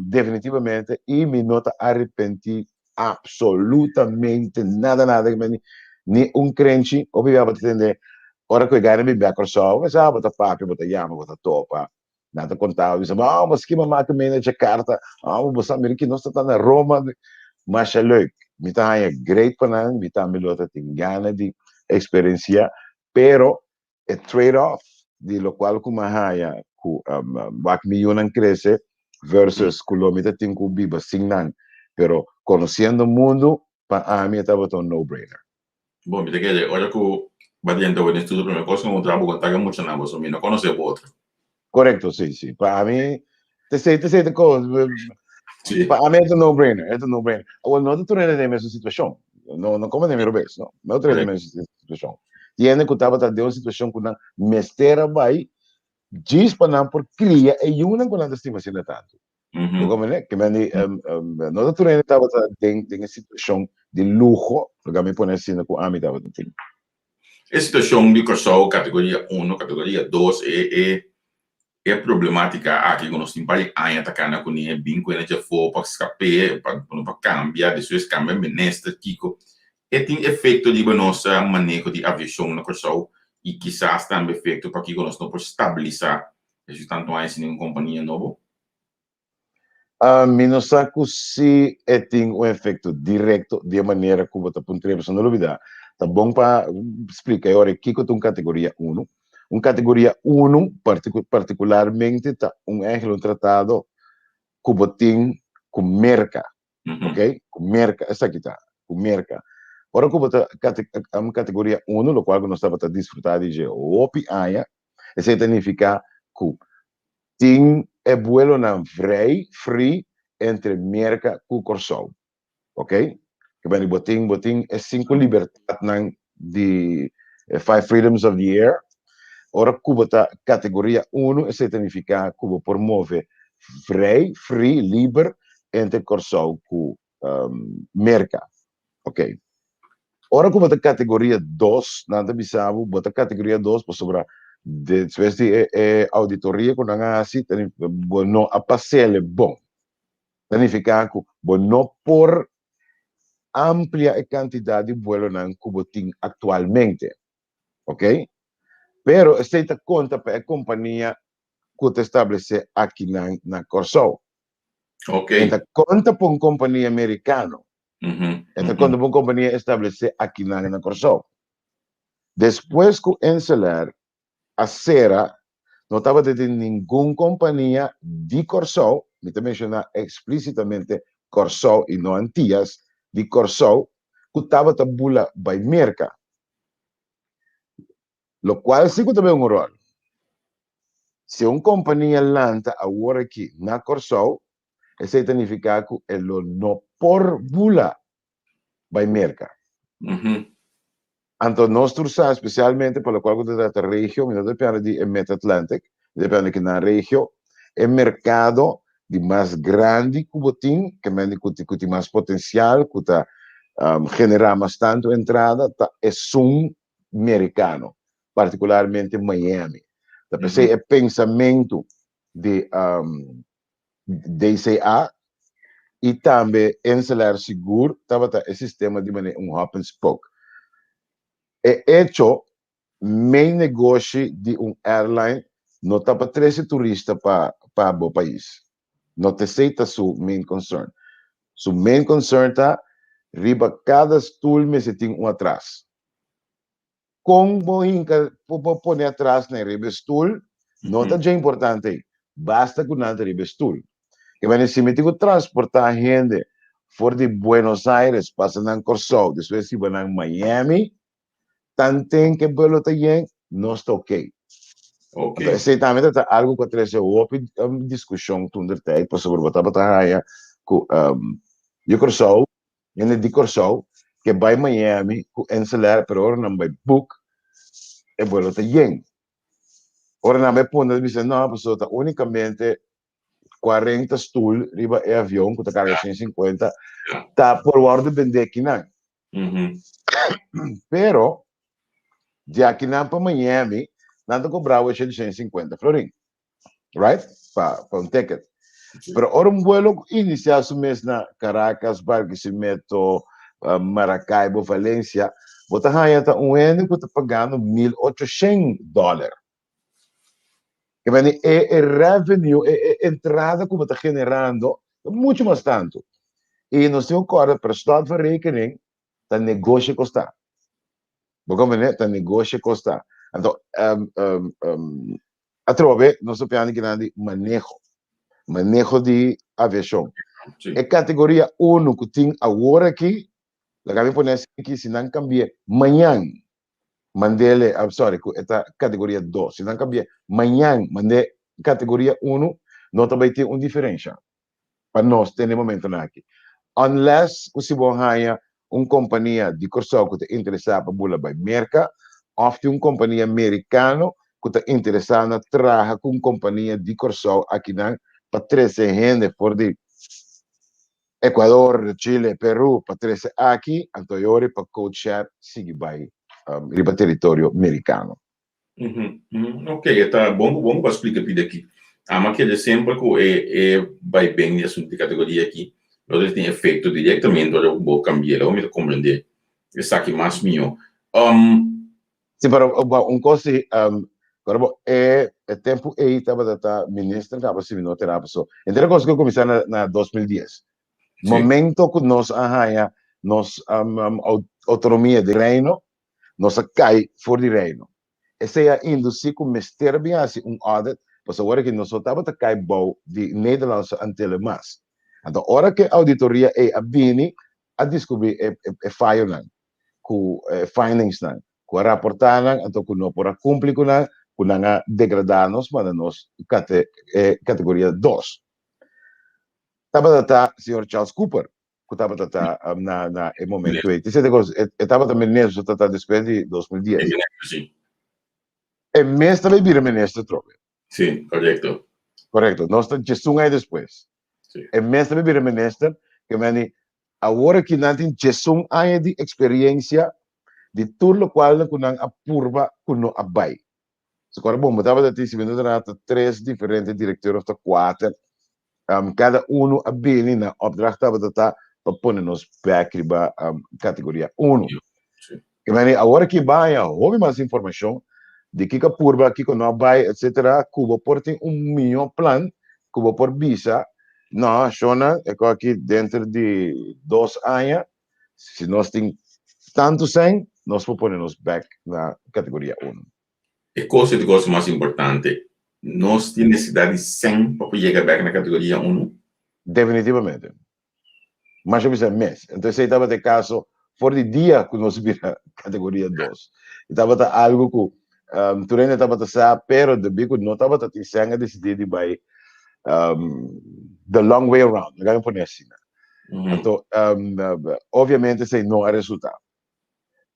definitivamente, i mi no ta arepentí absolutamente nada nada, ke manera ni un krenchi, hopi bia bo ta tende ora ku e gana bin bia Kòrsou, bo sa bo ta papia, bo ta yama, bo ta topa, nan ta konta bo, bisa bo, oh, bo skiba maka mi na Jakarta, oh, bo sa mira ki nos ta ta na Roma, masha leuk, mi ta haña great pa nan, mi tambe lo ta tin gana di eksperensiá, pero e trade off di locual cu mi a haya cu wak mi yunan crece versus cu lo mi ta tin cu biba sin nan, pero conociendo mundo pa ami e tabata un no brainer. Bon, mi ta kere ora cu bo a drenta bo den estudio prome cos cu bo traha bo conta cu muchanan bo so mi no conoce bo otro. Correcto, si, si. Pa ami, t'esei, t'esei ta cos. Si. Pa ami e ta no brainer, e ta no brainer. Awor, no ta tur hende den e mesun situacion. No, no como den mi robes, no. No tur hende den e mesun situacion. Tin hende cu tabata den un situacion cu nan mester a bai djis pa nan por cria e yunan cu nan ta stima asina tantu. Bo comprende? Ke men di, no ta tur hende tabata den, den e situacion di luho, laga mi pone asina, cu ami tabata tin. E situashon di Kòrsou kategoria uno, kategoria dos e e e problematika aki ku nos tin par di aña ta kana kuné, bin ku hende djafó pa skap'é, pa pa kambia, despues kambia minister, kiko. E tin efekto riba nos maneho di aviashon na Kòrsou i kisas tambe efekto pakiko nos no por stabilisá esei tantu aña sin ningun kompania nobo. Mi no sa ku si e tin un efekto direkto di e manera ku bo ta puntr'é, pasobra no lubidá, ta bon pa splika e ora kiko ta un kategoria unu. Un kategoria unu partikularmente ta un ehempel un tratado ku bo tin ku Merka, ok, ku Merka, esaki ta, ku Merka. Ora ku bo ta kategoria unu, lokual ku nos tabata disfrutá di dje hopi aña, esei ta nifiká ku Tin e buelonan vrij, free, entre Merka ku Kòrsou. Ok? Ke bende bo tin, bo tin e sinku libertatnan di e five freedoms of the air. Ora ku bo ta kategoria unu, esei ta nifiká ku bo por move vrij, free, liber entre Kòrsou ku Merka. Ok. Ora ku bo ta kategoria dos, nan ta bisa bo, bo ta kategoria dos pasobra despues di e e auditoria ku nan a hasi, ta bo no a pas'el bon. Ta nifiká ku bo no por amplia e kantidat di buelonan ku bo tin aktualmente. Ok. Pero esei ta konta pa e kompania ku ta establesé akinan na Kòrsou. Ok. E ta konta pa un kompania merikano. E ta konta pa un kompania establesé akinan na Kòrsou. Despues ku InselAir a sera, no tabata tin ningun kompania di Kòrsou, mi ta menshoná eksplísitamente Kòrsou i no Antias, di Kòrsou ku tabata bula bai Merka. Lokual si ku ta bin un ròl. Si un kompania lanta awor aki na Kòrsou, esei ta nifiká ku e lo no por bula bai Merka. Anto nos tur sa, spesialmente pa lokual ku ta trata regio, mi no ta pianda di e Mid-Atlantic, mi ta pianda di kinan regio, e merkado di mas grandi ku bo tin, ke men di ku tin mas potensial, ku ta generá mas tantu entrada, ta esun merikano, partikularmente Miami. Ta p'esei e pensamentu di DCA i tambe InselAir sigur tabata e sistema di manera un hub and spoke. E echo, main negoshi di un airline no ta pa trese turista pa pa bo pais. No ta esei ta su main concern. Su main concern ta riba kada stul mester tin un atras. Kon bo hinka bo pone atras nan riba e stul no ta dje importante ei, basta ku nan ta riba e stul. Ke manera si mi tin ku transportá hende for di Buenos Aires pasa nan Kòrsou despues hiba nan Miami, tanten ku e buelo ta yen nos ta okey. Anto esei tambe ta algu ku a trese hopi diskushon tur der tèit pasobra bo tabata haña ku yu Kòrsou Hende di Kòrsou ke bai Miami ku InselAir pero ora nan bai book e buelo ta yen. Ora nan bai puntra ta bisa no pasobra ta únikamente 40 stul riba e avion ku ta karga 150 ta por wòrdu bendé kinan. Pero di akinan pa Miami nan ta kobra bo 150 florin. Right? Pa, pa un ticket. Pero ora un vuelo inicia su mes na Caracas, Barquisimeto, uh, Maracaibo, Valencia, bo ta haya ta un hende ku ta pagando $1800. Ke meni e, e revenue, e, e entrada ku bo ta generando, ta mucho mas tanto. I nos tin ku kòrda per slot van rekening, ta negoshi kosta. Bo comprende? Ta negoshi kosta. Anto, um, um, um, atrobe, nos ta piandi kinan di maneho. Maneho di aviashon. Sí. E kategoria 1 ku tin awor aki, laga mi pone así ki si nan kambi'é mañan, mandele, I'm sorry, ku e ta kategoria 2. Si nan kambi'é mañan, mand'é kategoria 1, no ta bai tin un diferensha. pa nos te na e momentonan aki. Unless ku si bo haña un kompania di Kòrsou ku ta interesá pa bula bai Merka òf tin un kompania merikano ku ta interesá na traha ku un kompania di Kòrsou akinan pa trese hende for di Ecuador, Chile, Peru pa trese aki, anto e ora pa codeshare sigui bai riba teritorio merikano. Ok, e ta bon ku bon ku a splika pidi aki. Ama kere semper ku e e bai ben di asuntu di kategoria aki lo ta tin efekto direktamente ora ku bo kambi'el. Awor mi ta komprendé esaki mas mihó. Si, pero un kos si, ora bo e e tempu ei tabata ta minister kaba si mi no tera paso. Henter e kos ku a kuminsá na na 2010. Momento ku nos a haña nos outonomia di Reino, nos a kai for di Reino. Esei a indusí ku mester a bin hasi un audit, pasobra ora ki nos no tabata kai bou di Nederlandse Antillen mas. Anto ora ku e auditoria ei a bini, a diskubrí e e fayonan, ku e findingsnan, ku a raportá nan, anto ku no por a kumpli ku nan, ku nan a degradá nos manda nos kate e kategoria dos. Tabata ta señor Charles Cooper ku tabata ta na na e momento ei. Te kos, e, e tabata minister ta ta despues di 2010. Sí. E mes ta bira minister trobe. Sí, korekto. Korekto. Nos ta 11 aña despues. Sí. E mes ta bira minister, ke meni awor aki nan tin 11 aña di eksperensia di tur lokual ku nan a purba ku no a bai. So kora bon, bo tabata tin, si mi no ta rata, tres diferente direkteur of ta kuater. Kada unu a bini nan opdracht tabata ta pa pone nos bek riba kategoria unu. I meni awor aki bo haña hopi mas informashon di kiko a purba, kiko no a bai, etsetera, ku bo por tin un mihó plan ku bo por bisa, no, shona, e kos aki denter di 2 aña Si nos tin tantu sèn, nos por pone nos bèk na kategoria unu. E kos e kos mas importante, nos tin nesesidat di sèn pa por yega bèk na kategoria unu? Definitivamente. Masha bisa mes. Enton esei tabata e kaso for di dia ku nos bira kategoria dos. E tabata algu ku. Tur hende tabata sa, pero debí ku no tabata tin sèn a disidí di bai the long way around, laga mi pone asina. Anto, obviamente esei no a resultá.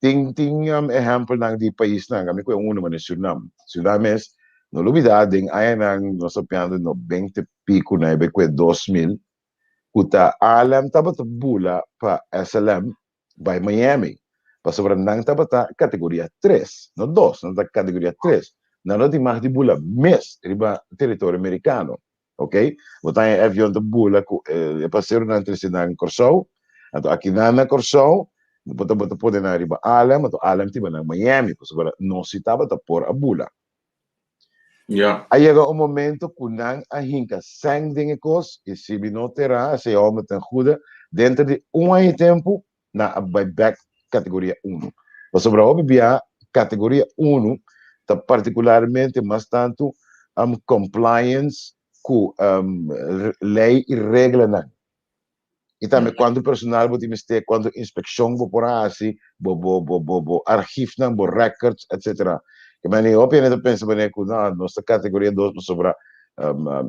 Tin tin ehèmpelnan di paisnan, ami ku e unu manera Surinam. Surinam mes, no lubidá den añanan nos ta piando nobenta i piku na e ku e 2000, ku ta ALM tabata bula pa SLM bai Miami, pasobra nan tabata kategoria tres, no dos, nan ta kategoria tres. Nan no tin mag di bula mes riba teritorio merikano, ok. Bo ta haña e avion ta bula ku e paseronan trese nan Kòrsou, anto akinan na Kòrsou bo ta bo ta pone nan riba ALM, anto ALM ta hiba nan Miami, pasobra nos si tabata por a bula. Ja. A yega un momento ku nan a hinka sèn den e kos i si mi no tera esei hòmber ten goede, denter di un aña i tempu nan a bai bèk kategoria unu. Pasobra hopi bia kategoria unu ta partikularmente mas tantu compliance ku lei i reglanan. I tambe kuantu personal bo tin mester, kuantu inspekshon bo por hasi, bo bo bo bo bo archiefnan, bo records, etcetera. Ke manera hopi hende ta pensa manera ku no, nos ta kategoria dos pasobra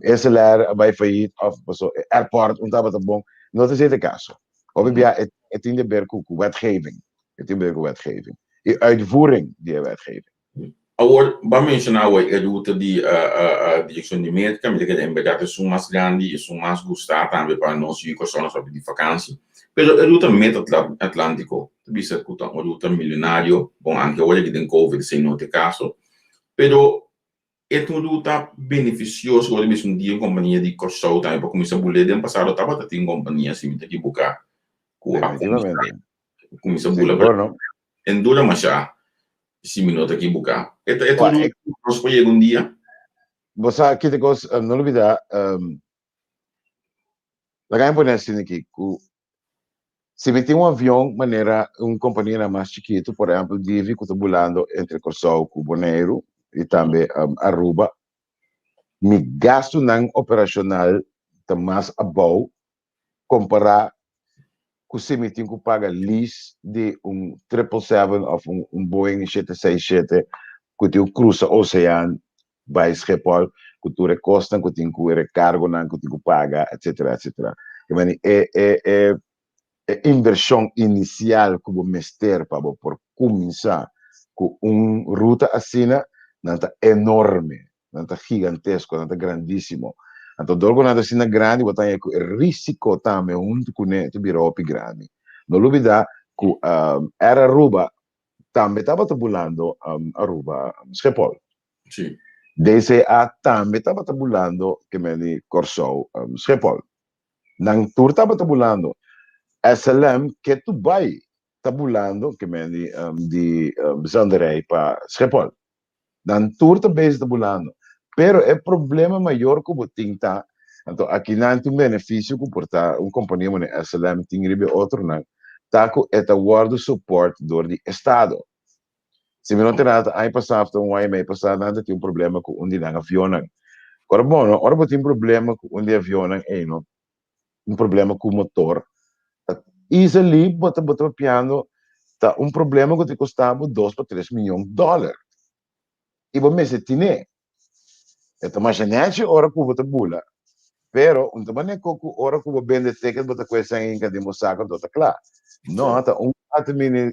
SLR a bai fayit òf paso e airport un tabata bon. No ta esei ta e kaso. Hopi bia e e tin di ber ku ku wetgeving, e tin ber ku wetgeving i uitvoering di e wetgeving. Awor, bo a menshoná awor e ruta di direkshon di Merka, mi ta kere en bèrdat esun mas grandi i esun mas gustá tambe pa nos yu Kòrsou nos papia di fakansi. Pero e ruta Mid-Atlántiko ta bisa ku ta un ruta milionario, bon anke awor aki den Covid esei no ta e kaso, pero e ta un ruta benefisioso ku bo ta bisa un dia un kompania di Kòrsou tambe pa kuminsá bul'é. Den pasado tabata tin kompania, si mi ta ekiboká, ku a kuminsá bula, pero e dura mashá. Si mi no ta ekibuká. E ta e ta un ruta ku nos por yega un dia. Bo sa kiko kos, no lubida, laga mi pone asina aki, ku si mi tin un avion manera un kompanianan mas chikitu, por ehèmpel Divi ku ta bulando entre Kòrsou ku Boneiru i tambe Aruba, mi gastunan operashonal ta mas abou kompará ku si mi tin ku paga lease di un triple seven òf un Boeing 767 ku tin ku krusa osean bai Schiphol ku tur e kosnan ku tin ku e rekargonan ku tin ku paga etsetera etsetera. I meni e e e e invershon inisial ku bo mester pa bo por kuminsá ku un ruta asina nan ta enorme. Nan ta gigantesko, nan ta grandísimo. Anto dor ku nan ta asina grandi, bo ta haña ku e rísiko tambe huntu kuné ta bira hopi grandi. No lubidá ku Air Aruba tambe tabata bulando Aruba Schiphol. Sí. DCA tambe tabata bulando ke men di Kòrsou Schiphol. Nan tur tabata bulando. SLM ke tu bai ta bulando ke men di di Zanderij pa Schiphol. Nan tur ta bezig ta bulando. Pero e problema mayor ku bo tin ta, anto akinan tin un benefisio ku por ta un kompania manera SLM tin riba e otronan, ta ku e ta wòrdu support dor di estado. Si mi no ta erá ta aña pasá òf ta un aña i mei pasá nan ta tin un problema ku un di nan avionnan. Ora bo no, ora bo tin problema ku un di e avionnan ei no, un problema ku motor, ta easily bo ta bo ta papiando ta un problema ku ta kosta bo dos pa tres miyon dòler i bo mester tine. E ta masha nèchi ora ku bo ta bula, pero un ta manera ku ora ku bo bende ticket bo ta kue sèn hinka den bo sako anto ta kla. No, ta un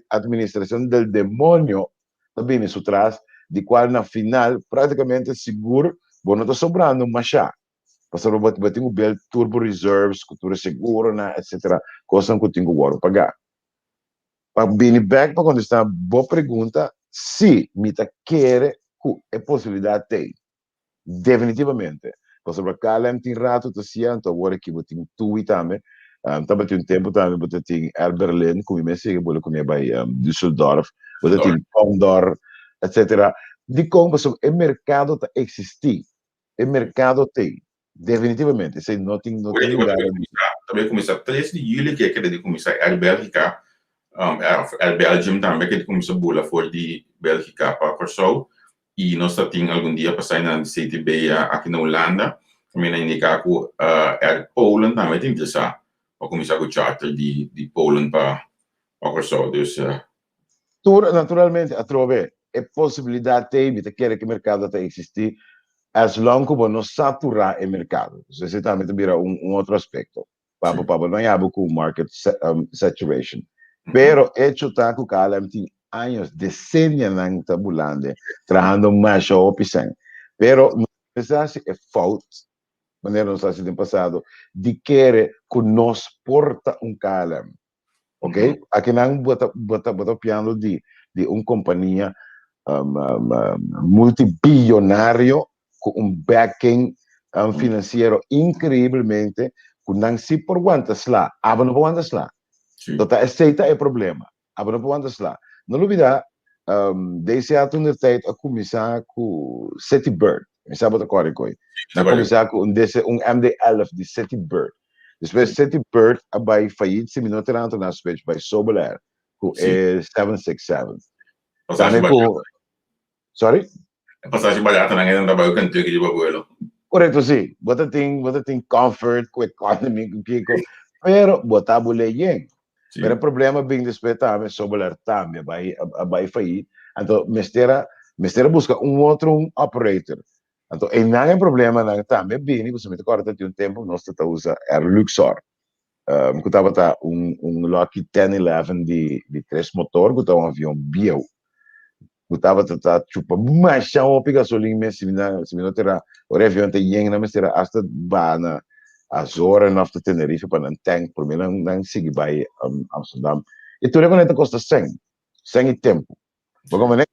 administracion del demonio ta bini su tras, di kual na final praktikamente sigur bo no ta sobrando masha. Pasobra bo bo tin ku build tur bo reserves ku tur e seguronan etcetera, kosnan ku tin ku wòrdu pagá. Pa bini bèk pa kontestá bo pregunta, sí, mi ta kere ku e posibilidat t'ei. Definitivamente. Pasobra KLM tin ratu ta siña, anto awor aki bo tin TUI tambe. Tabatin un tempu tambe bo ta tin Air Berlin ku mi mes yega bula kuné bai Düsseldorf, bo ta tin Condor, etcetera. Dikon? Pasobra e merkado ta eksistí. E mercado t'ei. Definitivamente. Esei no tin no tin lugar a bisa. Ta bay cuminsa 3 di juli ke keda di cuminsa Air Belgica of Air Belgium tambe ke di cuminsa bula for di Belgica pa Corsou y nos ta tin algun dia pasai na CTB aki na Hulanda tambe na indica cu Air Poland tambe ta interesa pa cuminsa cu charter di Poland pa Corsou dus. Tur naturalmente atrobe. E posibilidat ei, mi ta kere ku e merkado ta eksistí as long ku bo no saturá e merkado. So esei tambe ta bira un un otro aspekto pa bo pa bo no yabu ku market saturation. Pero echo ta ku KLM tin años, desenianan ta bulande, trahando masha hopi sèn. Pero no mester hasi e fout, manera nos a hasi den pasado, di kere ku nos por ta un KLM. Ok, akinan bo ta bo ta bo ta papiando di di un kompania multibillonario ku un backing finansiero inkreibelmente ku nan si por wanta sla, abo no por wanta sla. To ta esei ta e problema, abo no por wanta sla. No lubida DCA toen der tijd a kuminsá ku City Bird, mi sa bo ta kòrda koe. Nan a kuminsá ku un DC un MD-11 di City Bird. Despues City Bird a bai fayit si mi no ta ranta na switch bai Sobelair ku e 767. Pasashi Tambe ku barata. Sorry? E pasashi barata nan e ta bai Kentucky riba vuelo. Korekto si. Bo ta tin bo ta tin comfort ku economy ku kiko pero bo ta bule yen. Pero e problema bin despues tambe Sobelair tambe a bai a bai fayit anto mester a mester a buska un otro un operator. Anto einan e problemanan tambe a bini pasobra mi ta kòrda di un tempu nos ta ta usa Air Luxor ku tabata un un Lockheed 1011 di di tres motor ku ta un avion bieu ku tabata ta chupa masha hopi gasolin mes si mi na si mi no ta era ora e avion ta yen nan mester a asta baha na Azoren òf ta Tenerife pa nan tank promé nan nan sigui bai Amsterdam i tur e kos ta kosta sèn sèn i tempu. Bo comprende?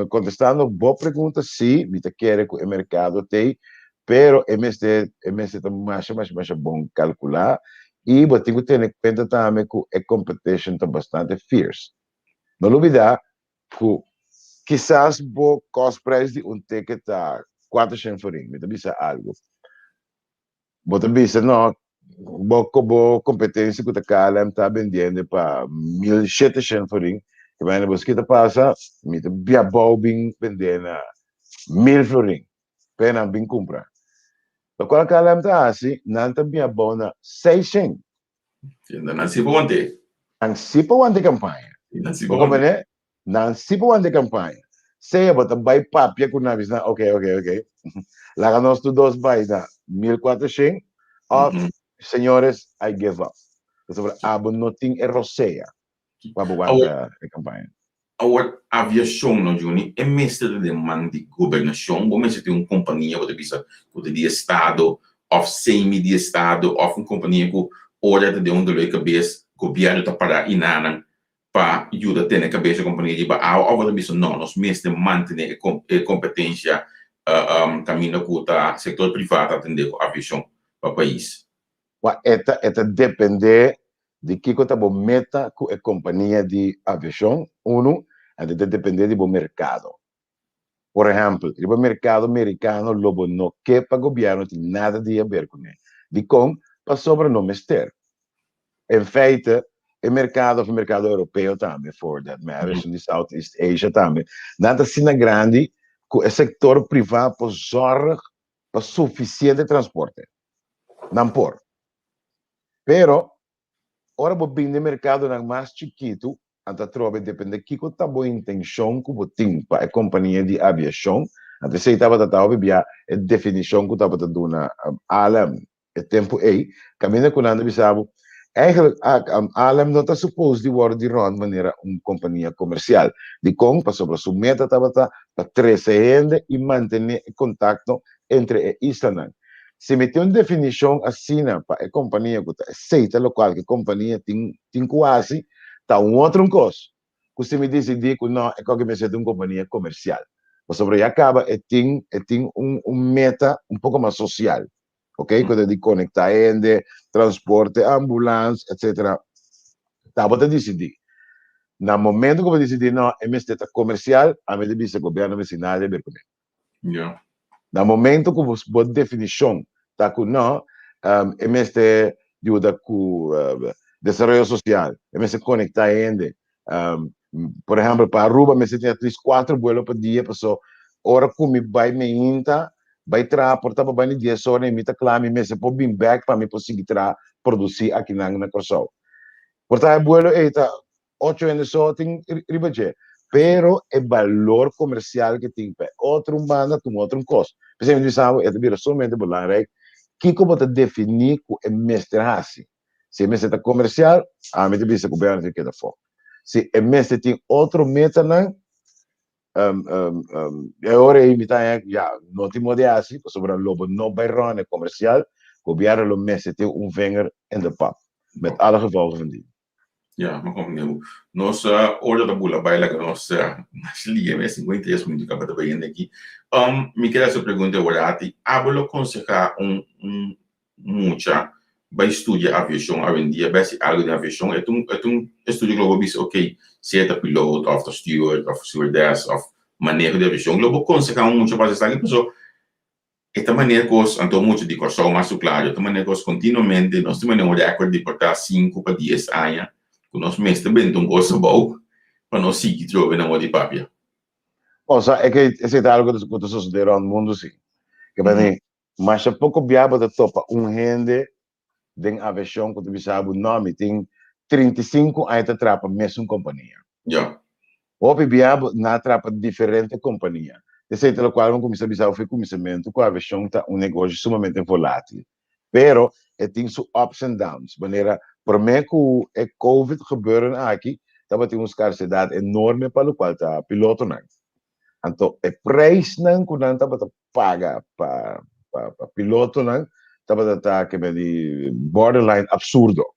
Contestando bo pregunta, sí, mi ta kere cu e mercado t'ey, pero e mester, e mester ta masha, masha, masha bon calcula y bo tin cu tene cuenta tambe cu e competition ta bastante fierce. No lubida cu kisas bo kostprijs di un ticket ta 400 florin, mi ta bisa algo. Bo ta bisa no, bo bo competencia cu ta KLM ta bendiendo pa 1700 florin, ke manera bo kita pasa, mi ta bia bou bin bende na 1000 florin, pe nan bin cumpra. Locual KLM ta haci, nan ta bia bou na 600. Nan si pa wante. Nan si pa wante campaña. Nan si Bo pa wante. comprende? Nan si por wanta e campaña. Sea bo ta bay papia cu nan bisa nan ok ok ok laga nos tur dos bay na 1400 of señores I give up. Pasobra abo no tin e rosea pa bo wanta e campaña. Awor aviacion no Juni e mester ta den man di gobernacion bo mester tin un compania bo ta bisa cu ta di estado of semi di estado of un compania cu ora ta den un dolor di cabes gobierno ta para inanan pa yuda tene kabes e kompania riba awa òf bo ta bisa no, nos mester mantené e kompetensia kaminda ku ta sektor privá ta atendé ku aviashon pa pais? Wak, e ta e ta dependé di kiko ta bo meta ku e kompania di aviashon, unu, anto e ta dependé di bo merkado. Por ehèmpel, riba merkado merikano lo bo no ke pa gobièrnu tin nada di haber kuné. Dikon? Pasobra no mester. En feite, e merkado òf e merkado europeo tambe, for that matter, esun di South East Asia tambe, nan ta asina grandi ku e sektor privá por zòrg pa sufisiente transporte. Nan por. Pero, Ora bo bin den merkadonan mas chikitu, anto atrobe depende kiko ta bo intenshon ku bo tin pa e kompania di aviashon. Anto esei tabata ta hopi bia e definishon ku tabata duna ALM e tempu ei, kaminda ku nan ta bisa bo, Eigenlijk ALM no ta supos di wòrdu di rònt manera un kompania komersial. Dikon? Pasobra su meta tabata pa trese hende i mantené e kontakto entre e islanan. Si mi tin un definishon asina pa e kompania ku ta esei ta lokual ku e kompania tin tin ku hasi, ta un otro un kos ku si mi disidí ku no e koki mester ta un kompania komersial. Pasobra ya kaba e tin e tin un un meta un poko mas sosial, ok, ku ta di konektá hende, transporte, ambulans, etsetera. Ta bo ta disidí. Na momento ku bo disidí no e mester ta komersial, ami ta bisa gobièrnu mester nada di haber kuné. Ja. Na momento ku bo definishon ta ku no, e mester yuda ku desaroyo sosial, e mester konektá hende. Por ehèmpel, pa Aruba mester tin at least kuater buelo pa dia, paso ora ku mi bai meinta bai traha por ta pa bai na dies ora i mi ta kla, mi mester por bin bèk pa mi por sigui traha, produsí akinan na Kòrsou. Por ta e buelo ei ta ocho hende so tin riba dje. Pero e balor komersial ku tin pa e otro un banda ta un otro un kos. P'esei mi ta bisa bo e ta bira sumamente belangrijk kiko bo ta definí ku e mester hasi. Si e mester ta komersial, ami ta bisa ku gobièrnu tin keda afó. Si e mester tin otro metanan, e ora ei mi ta haña ya no tin modo di hasi pasobra lo bo no bai rònt e komersial, gobièrnu lo mester tin un vinger in de pap, met alle gevolgen van dien. Ya, mi a komprendé bo. Nos ora ta bula bai laga nos mas lia mes 53 minuto kaba ta bayendo aki. Mi kere hasi un pregunta awor ati. Abo lo konsehá un un mucha bai studia aviashon awendia, bai hasi algu den aviashon? E ta un e ta un estudio ku lo bo bisa ok, sea ta pilot òf ta steward òf stewardess òf maneho di aviashon. Lo bo konsehá un mucha pa hasi esaki? Pasobra E ta manera kos, anto mucha di Kòrsou mas su klaru, e ta manera kos kontinuamente, nos ta manera un rèkòrt di por ta sinku pa dies aña ku nos mester benta un kos abou pa nos sigui trobe na moda di papia. Osea, e ke esei ta algu ku ta sosodé rònt mundu si. Ke bini, masha poko bia bo ta topa un hende den aviashon ku ta bisa bo, no, mi tin 35 aña ta traha pa mesun kompania. Ja. Hopi bia bo na traha pa diferente kompania. Esei ta lokual bo kuminsá bisa bo for e kuminsamentu ku aviashon ta un negoshi sumamente volatil. Pero e tin su ups and downs. Manera promé ku e covid gebeuren aki tabatin un skarsedat enorme pa lokual ta pilotonan. Anto e prijsnan ku nan tabata paga pa pa pilotonan tabata ta ke men di borderline absurdo.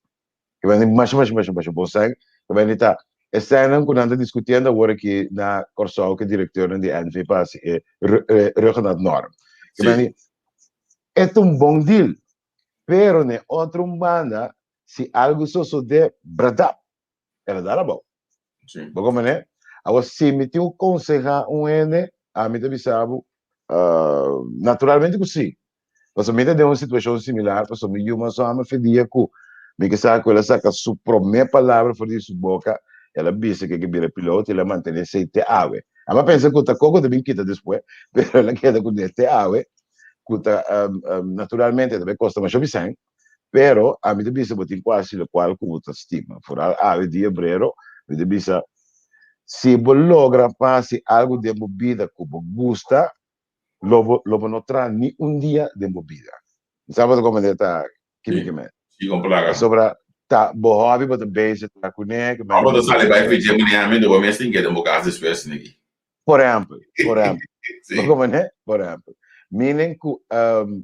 Ke men di masha masha masha masha bon sèn. Ke men di ta e sènnan ku nan ta diskutiendo awor aki na Kòrsou ku e direktornan di NV pa hasi e Ruggengraatnorm. Ke men di e ta un bon deal, pero na e otro un banda si algu sosodé bradap el a dal abou. Sí. Bo comprende? Awor, si mi tin ku konsehá un hende, ami ta bisa bo, naturalmente ku sí. Pasobra mi ta den un situashon similar, pasobra mi yu mas hòmber fe dia ku mi ke sa ku el a saka su promé palabra for di su boka, el a bisa ku e ke bira piloto i el a mantené esei te awe. Ami a pensa ku ta koko ta bin kita despues, pero el a keda kuné te awe, ku ta naturalmente ta bai kosta masha bisèn, Pero ami ta bisa bo tin ku hasi lokual ku bo ta stima. Foral awe dia obrero, mi ta bisa, si bo logra pa hasi algu den bo bida ku bo gusta, lo bo lo bo no traha ni un dia den bo bida. Mi sa bo ta komprende ta ki mi ke men. Si, kon plaga. Pasobra ta bo hòbi bo ta bezig ta kuné. Ora bo ta sali bai fidje manera mi, bo mes tin keda den bo kas despues, niki. Por ehempel, por ehempel. Sí. Como ne? Por ehempel. Meaning ku um,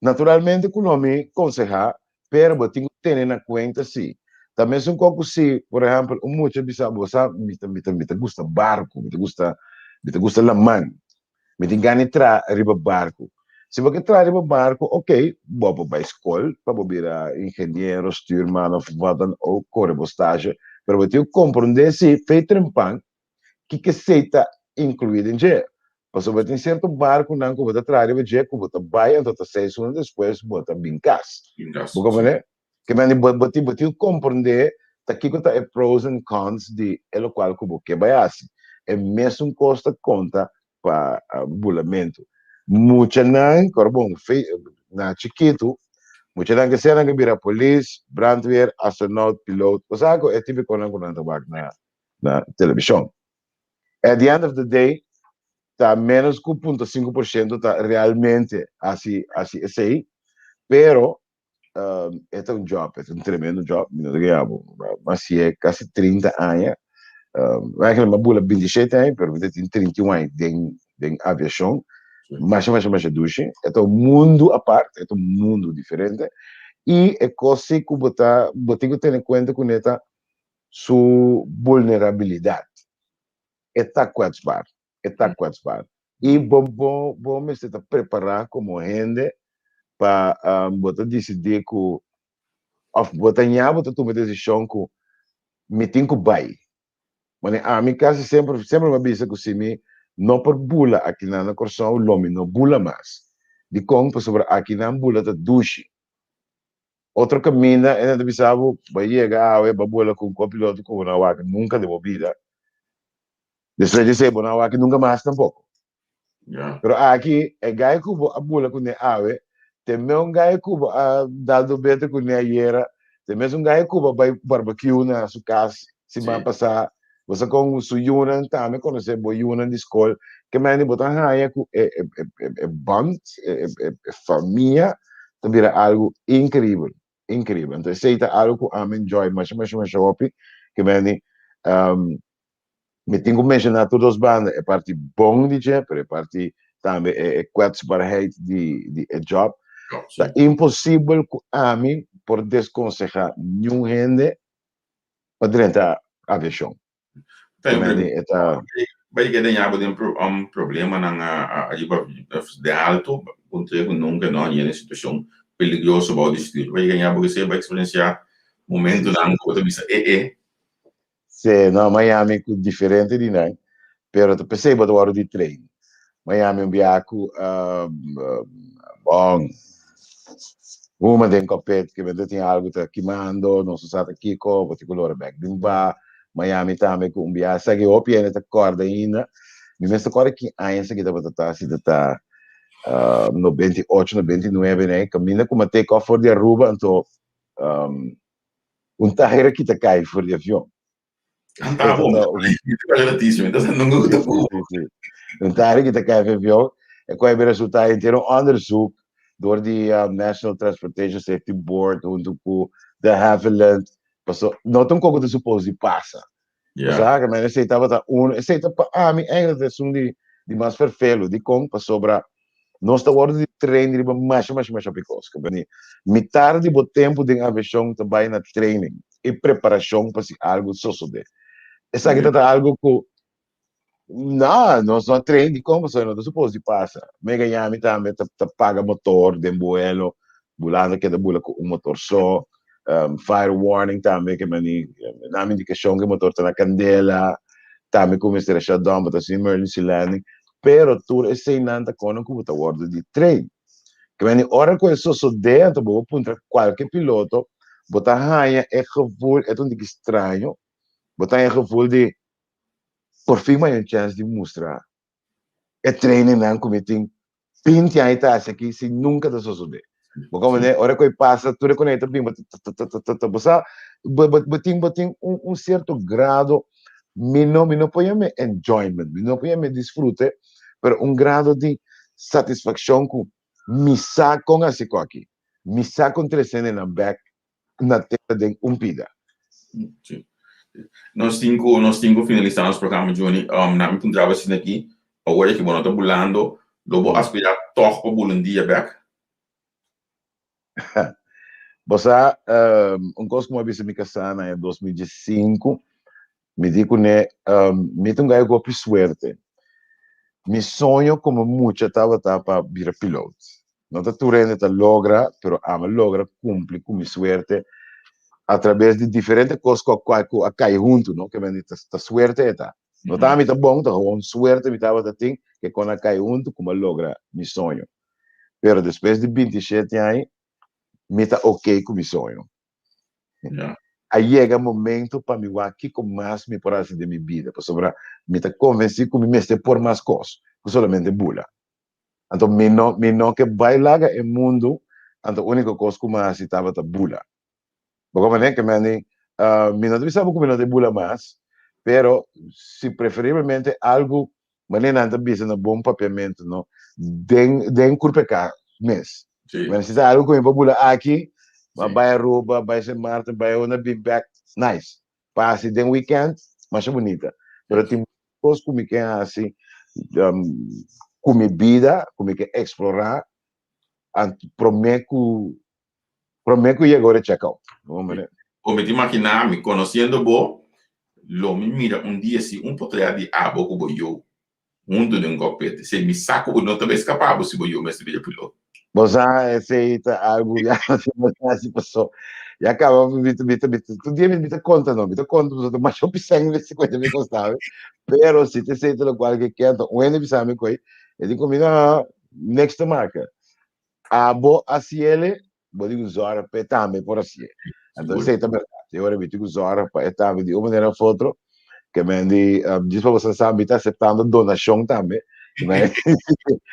naturalmente ku no mi konsehá, pero bo tin ku tene na kuenta si. Ta mesun kos ku si, por ehempel, un mucha bisa bo sa mi ta mi ta mi ta gusta barku, mi ta gusta mi ta gusta laman. Mi tin gana di traha riba barku. Si bo ke traha riba barku, ok, bo por bai skol pa bo bira ingeniero, stuurman of wat dan ook, kore bo stage, pero bo tin ku komprondé si fe trempan Kiko esei ta inkluí den dje? Pasobra tin sierto barkunan ku bo ta traha riba dje ku bo ta bai anto ta seis luna despues bo ta bin kas. Bin kas. Bo komprendé? Ke mende bo bo tin bo tin ku komprendé ta kiko ta e pros and cons di e lokual ku bo ke bai hasi. E mesun kos ta konta pa bulamentu. Muchanan, kor bon, fe na chikitu, muchanan ke sea nan ke bira polis, brandweer, astronaut, piloot, bo sa ku e tipikonan ku nan ta wak na na televishon. At the end of the day, ta menos ku punto sinku por shento ta realmente hasi hasi esei, pero e ta un job, e ta un tremendo job, mi no ta kere abo, mi a hasié kasi 30 aña, eigenlijk mi a bula 27 aña, pero mi ta tin 31 aña den den aviashon, masha masha masha dushi, e ta un mundu apart, e ta un mundu diferente, i e kos si ku bo ta bo tin ku tene kuenta kuné ta su vulnerabilidad. E ta kwetsbaar, e ta kwetsbaar. I bo bo bo mester ta prepará komo hende pa bo ta disidí ku òf bo ta ña bo ta tuma e desishon ku mi tin ku bai. Manera ami kasi semper semper mi a bisa ku si mi no por bula akinan na Kòrsou lo mi no bula mas. Dikon? Pasobra akinan bula ta dushi. Otro kaminda e nan ta bisa bo, bo a yega awe, bo a bola ku un kopiloto ku bo no a wak nunka den bo bida. Despues di esei bo no a wak nunka mas tampoko. Pero aki e gai ku bo a bula kuné awe, ta e mesun gai ku bo a dal dobete kuné ayera, ta e mesun gai ku bo a bai barbecue na su kas siman pasá. Bo sa kon su yunan tambe konosé bo yunan di skol. Ke manera bo ta haña ku e e e e band, e e e famia ta bira algu inkribel, inkribel. Anto esei ta algu ku ami enjoy masha masha masha hopi. Ke manera mi tin ku menshoná tur dos banda, e parti bon di dje, pero e parti tambe e e kwetsbaarheid di di e job. Ta imposibel ku ami por deskonsehá niun hende pa drenta aviashon. E ta Bai keda ña bo den problemanan ariba den alto, puntr'é ku nunka no a yena situashon peligroso bou di stuur. Bai keda ña bo kesé bai eksperensiá momentunan ku bo ta bisa e e. Sí, no, Miami ku diferente di nan, pero ta p'esei bo ta wòrdu di train. Miami un biaha ku bon huma den cockpit ke mester tin algu ta kimando, nos no sa ta kiko, bo tin ku lora bek bin ba. Miami tambe ku un biaha esaki hopi hende ta kòrda ainda. Mi mes ta kòrda ki aña esaki tabata ta, si ta ta 98, 99 nei, kaminda ku mi a take off for di Aruba anto un taher a kita kai for di avion. Un taher a kita kai for di avion, e ku a resulta henter un onderzoek door di National Transportation Safety Board huntu ku de Havilland, paso no ta un kos ku ta supos di pasa. Bo sa, esei tabata un, esei ta pa ami eigenlijk esun di di mas ferfelu. Dikon? Pasobra nos ta wòrdu di train riba masha masha masha hopi kos. Mitar di bo tempu den aviashon ta bai na training i preparashon pa si algu sosodé. Esaki ta ta algu ku no, nos no a train dikon pasobra no ta supos di pasa. Mega yami tambe ta ta paga motor den buelo, bulando keda bula ku un motor so. Fire warning tambe ke mani nan indikashon ku e motor ta na kandela, tambe ku mester a shut down pa ta hasi emergency landing. Pero tur eseinan ta kono ku bo ta wòrdu di train. Ke mani ora ku e sosodé anto bo por puntra kualke piloto, bo ta haña e gevoel, e ta un tiki straño, bo ta haña e gevoel di por fin mi a haña un chèns di mustra e trainingnan ku mi tin 20 aña ta hasi aki si nunka ta sosodé. Bo komprendé? Ora ku e pasa tur e konei ta bin bo ta ta ta ta ta bo sa bo bo bo tin bo tin un un sierto grado mi no mi no por yam'é enjoyment mi no por yam'é disfrute pero un grado di satisfakshon ku mi sa kon hasi ku aki mi sa kon trese nan bèk na tera den un pida. Sí. Nos tin ku nos tin ku finalisá nos programa Johnny. Um, na mi puntraba asina aki, awor ki bo no ta bulando, lo bo aspirá tòg pa bula un dia bèk? Bo sa, um, un kos ku mi a bisa mi kasá na e 2015, Mi di kuné, Mi ta un gai ku hopi suerte. Mi soño komo mucha tabata pa bira pilot. No ta tur hende ta logra, pero ami a logra kumpli ku mi suerte atrabes di diferente kos ku a ku a kai huntu, no? Ke men ta suerte e ta. No ta ami ta bon, ta gewoon suerte mi tabata tin ke kon a kai huntu ku mi a logra mi soño. Pero despues di 27 aña mi ta oke ku mi soño. A yega momento pa mi wak kiko mas mi por hasi den mi bida, pasobra mi ta konvensí ku mi mester por mas kos ku solamente bula. Anto mi no mi no ke bai laga e mundu, anto úniko kos ku mi a hasi tabata bula. Bo komprendé? Ke meni mi no ta bisa bo ku mi no ta bula mas, pero si preferiblemente algu Manera nan ta bisa na bon papiamentu, no? Den, den Kurpeká mes. Sí. Bueno, si ta algo ku mi por bula aki, ma Sí. bai Aruba, bai Sint Maarten, bai unda bin bek, nice. Pa hasi den weekend, masha bunita. Pero tin kos ku mi ke hasi um, ku mi bida, ku mi ke eksplorá, ant promé ku Promé ku yega ora check out. Bo mi ta imaginá mi konosiendo bo, lo mi mira un dia si un potrea di abo ku bo yu huntu den un cockpit. Esei mi sa ku bo no ta bai skapá bo si bo yu mester bira piloto. Bo sa esei ta algu ya no tin mas hasi paso ya kaba mi ta mi ta mi ta tur dia mi ta konta no mi ta konta pasobra ta masha hopi sèn mi ta kuenta mi kosta pero si ta esei ta lokual ke ke anto un hende bisa mi ku ei e di ku mi no niks te maka Abo hasiele, bo tin ku zòrg pa e tambe por hasié. Anto esei ta bèrdat. E ora mi tin ku zòrg pa e tambe di un manera òf otro. Ke men di, djis pa boso sa, mi ta aseptando donashon tambe.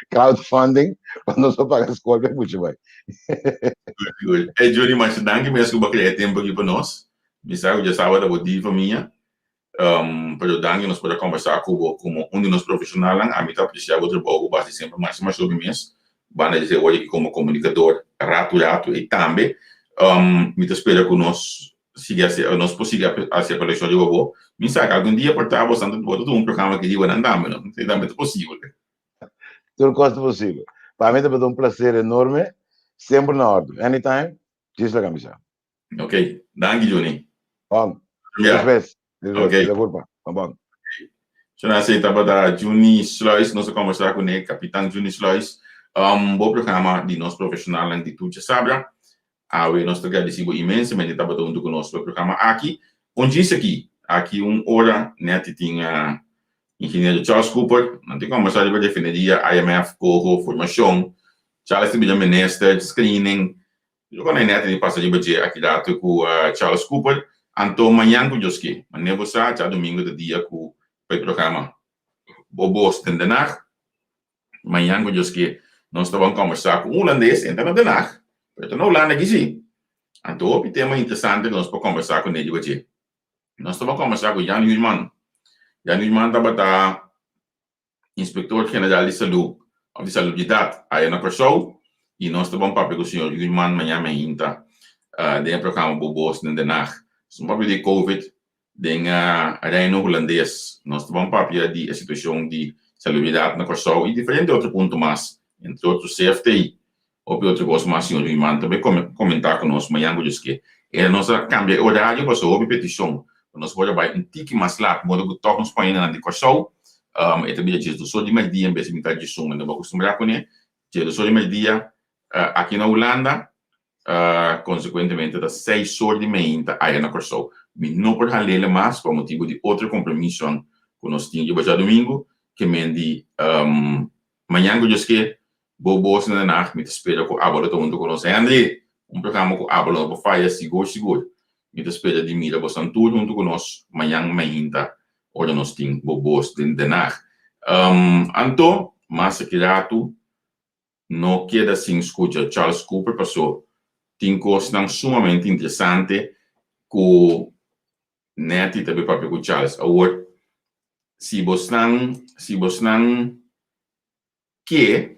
Crowdfunding, pa nos por paga skol pa e mucha bai. Good, good. Ey Johnny, masha danki mes ku bo a krea e tempu aki pa nos. Mi sa ku djasabado bo di famia. Pero danki nos por a kombersá ku bo komo un di nos profeshonalnan. Ami ta apresiá bo trabou ku bo hasi semper masha masha hopi mes. Banda di esei ora ki komo komunikador ratu ratu ei tambe. Mi ta spera ku nos sigui hasi, nos por sigui hasi apelashon riba bo. Mi sa ku algun dia por ta bo santu bo ta tuma un programa aki riba nan tambe no. Esei tambe ta posibel. Tur kos ta posibel. Pa mi tabata un plaser enorme. Semper na òrdu. Anytime, djis laga mi sa. Ok, danki Juni. Bon. Ja. Despues. Despues. Ok. La culpa. Bon bon. Shona esei tabata Juni Sluis, nos a conversa cune, Capitan Juni Sluis. Bo programa di nos profesionalnan di Tur Djasabra. Awe nos ta gradeci bo inmensamente tabata hunto cu nos pa e programa aki. Un djis aki, aki un ora net tin Ingeniero Charles Cooper, nan tin conversa riba refineria, IMF, coho, formacion. Charles ta bira minister, screening, Yo con e neta di pasa riba dje aki rato cu Charles Cooper, anto mañan cu Dios ke. Mane bo sa, djadomingo ta dia cu pa e programa Bo Bos den Den Haag. Mañan cu Dios ke nos ta ban combersa cu un Hulandes, e ta na Den Haag, pero e ta na Hulanda aki si. Anto hopi tema interesante cu nos por combersa cu ne riba dje. Nos ta ban combersa cu Jan Huurman. Jan Huurman tabata Inspektor General di Salú òf di Salubridat aya na Kòrsou i nos ta bon papia ku señor Huurman mañana mainta den e programa Bo Bos den Den Haag. Nos ta bon papia di Covid den Reino Hulandes. Nos ta bon papia di e situashon di salubridat na Kòrsou i diferente otro punto mas, entre otro CFT. Hopi otro kos mas señor Huiman ta bay comenta cu nos mañan cu Dios ke. E nos a cambia e horario pasobra hopi peticion pa nos por a bay un tiki mas laat modo cu tok nos pañanan di Corsou e ta bira 12 or di merdia en bes di mitad 11 nan bo acostumbra cune 12 or di merdia aki na Hulanda consecuentemente ta 6 or di meinta aya na Corsou. Mi no por halele mas pa motibo di otro compromisonan cu nos tin riba djadomingo ke men di mañan cu Dios ke. Bo bos na Den Haag, mi ta spera ku abo lo ta huntu ku nos. Henry, un programa ku abo lo no por faya sigur sigur. Mi ta spera di mira bosan tur huntu ku nos mañan mainta ora nos tin bo bos den Den Haag. Anto, mas aki ratu, no keda sin skucha Charles Cooper paso tin kosnan sumamente interesante ku Netty ta bay papia ku Charles. Awor, si bosnan, si bosnan. Ke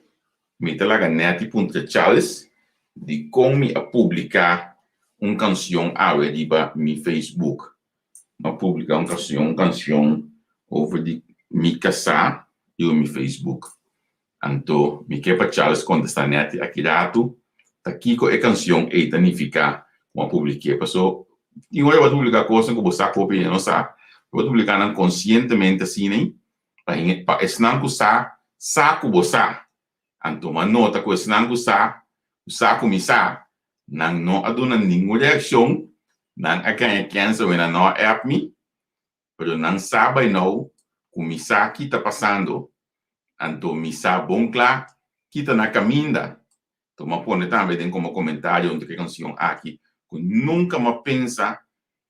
mi ta laga Netty puntra Charles dikon mi a publiká un kansion awe riba mi Facebook. Mi a publiká un kansion, un kansion over di mi kasá riba mi Facebook. Anto mi ke pa Charles kontestá Netty aki ratu ta kiko e kansion ei ta nifiká ku mi a publik'é. Paso tin ora bo ta publiká kosnan ku bo sa ku hopi hende no sa, bo ta publiká nan konsientemente asina ei Pa pa esnan ku sa, sa ku bo sa. Anto m'a nota ku esnan ku sa, ku sa ku mi sa, nan no a duna ningun reakshon, nan a gaña kènsa wen nan no a app mi, pero nan sa by now ku mi sa ki ta pasando, anto mi sa bon kla ki ta na kaminda. Anto m'a pone tambe den komo komentario huntu ku e kanshon aki ku nunka m'a pensa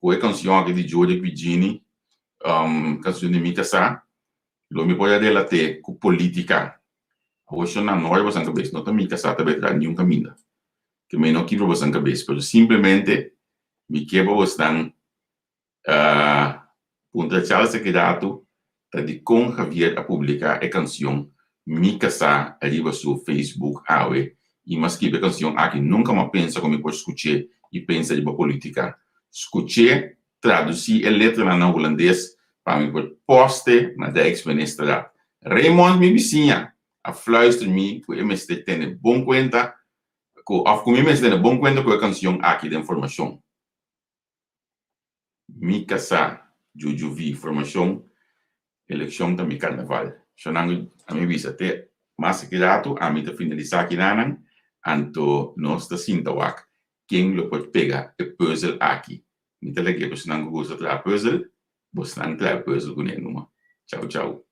ku e kanshon aki di Jordy Quijini, kanshon di Mi Kasá, lo mi por a relat'é ku polítika. Awor shon no hòri bosan kabes, no ta Mi Kasá ta bai traha niun kaminda. Ke mi no kibra bosan kabes, pero simplemente mi ke pa bosnan Puntra Charles Sekiratu ta dikon Javier a publiká e kansion Mi Kasá riba su Facebook awe i m'a skibi e kansion aki nunka m'a pensa ku mi por skuch'é i pensa riba politika. Skuch'é, tradusí e letranan na hulandes pa mi por post'e na Dijksministerraad. Raymond mi bisiña a fluister mi ku e mester tene bon kuenta ku òf ku mi mester tene bon kuenta ku e kansion aki den formashon. Mi kasá Juju V formashon elekshon ta mi karnaval. Shonango a mi bisa te mas aki ratu ami ta finalisá kinanan anto nos ta sinta wak ken lo por pega e pùzel aki. Mi ta lag'é pa esnan ku gusta traha pùzel, bosnan traha e pùzel kuné numa. Chau chau.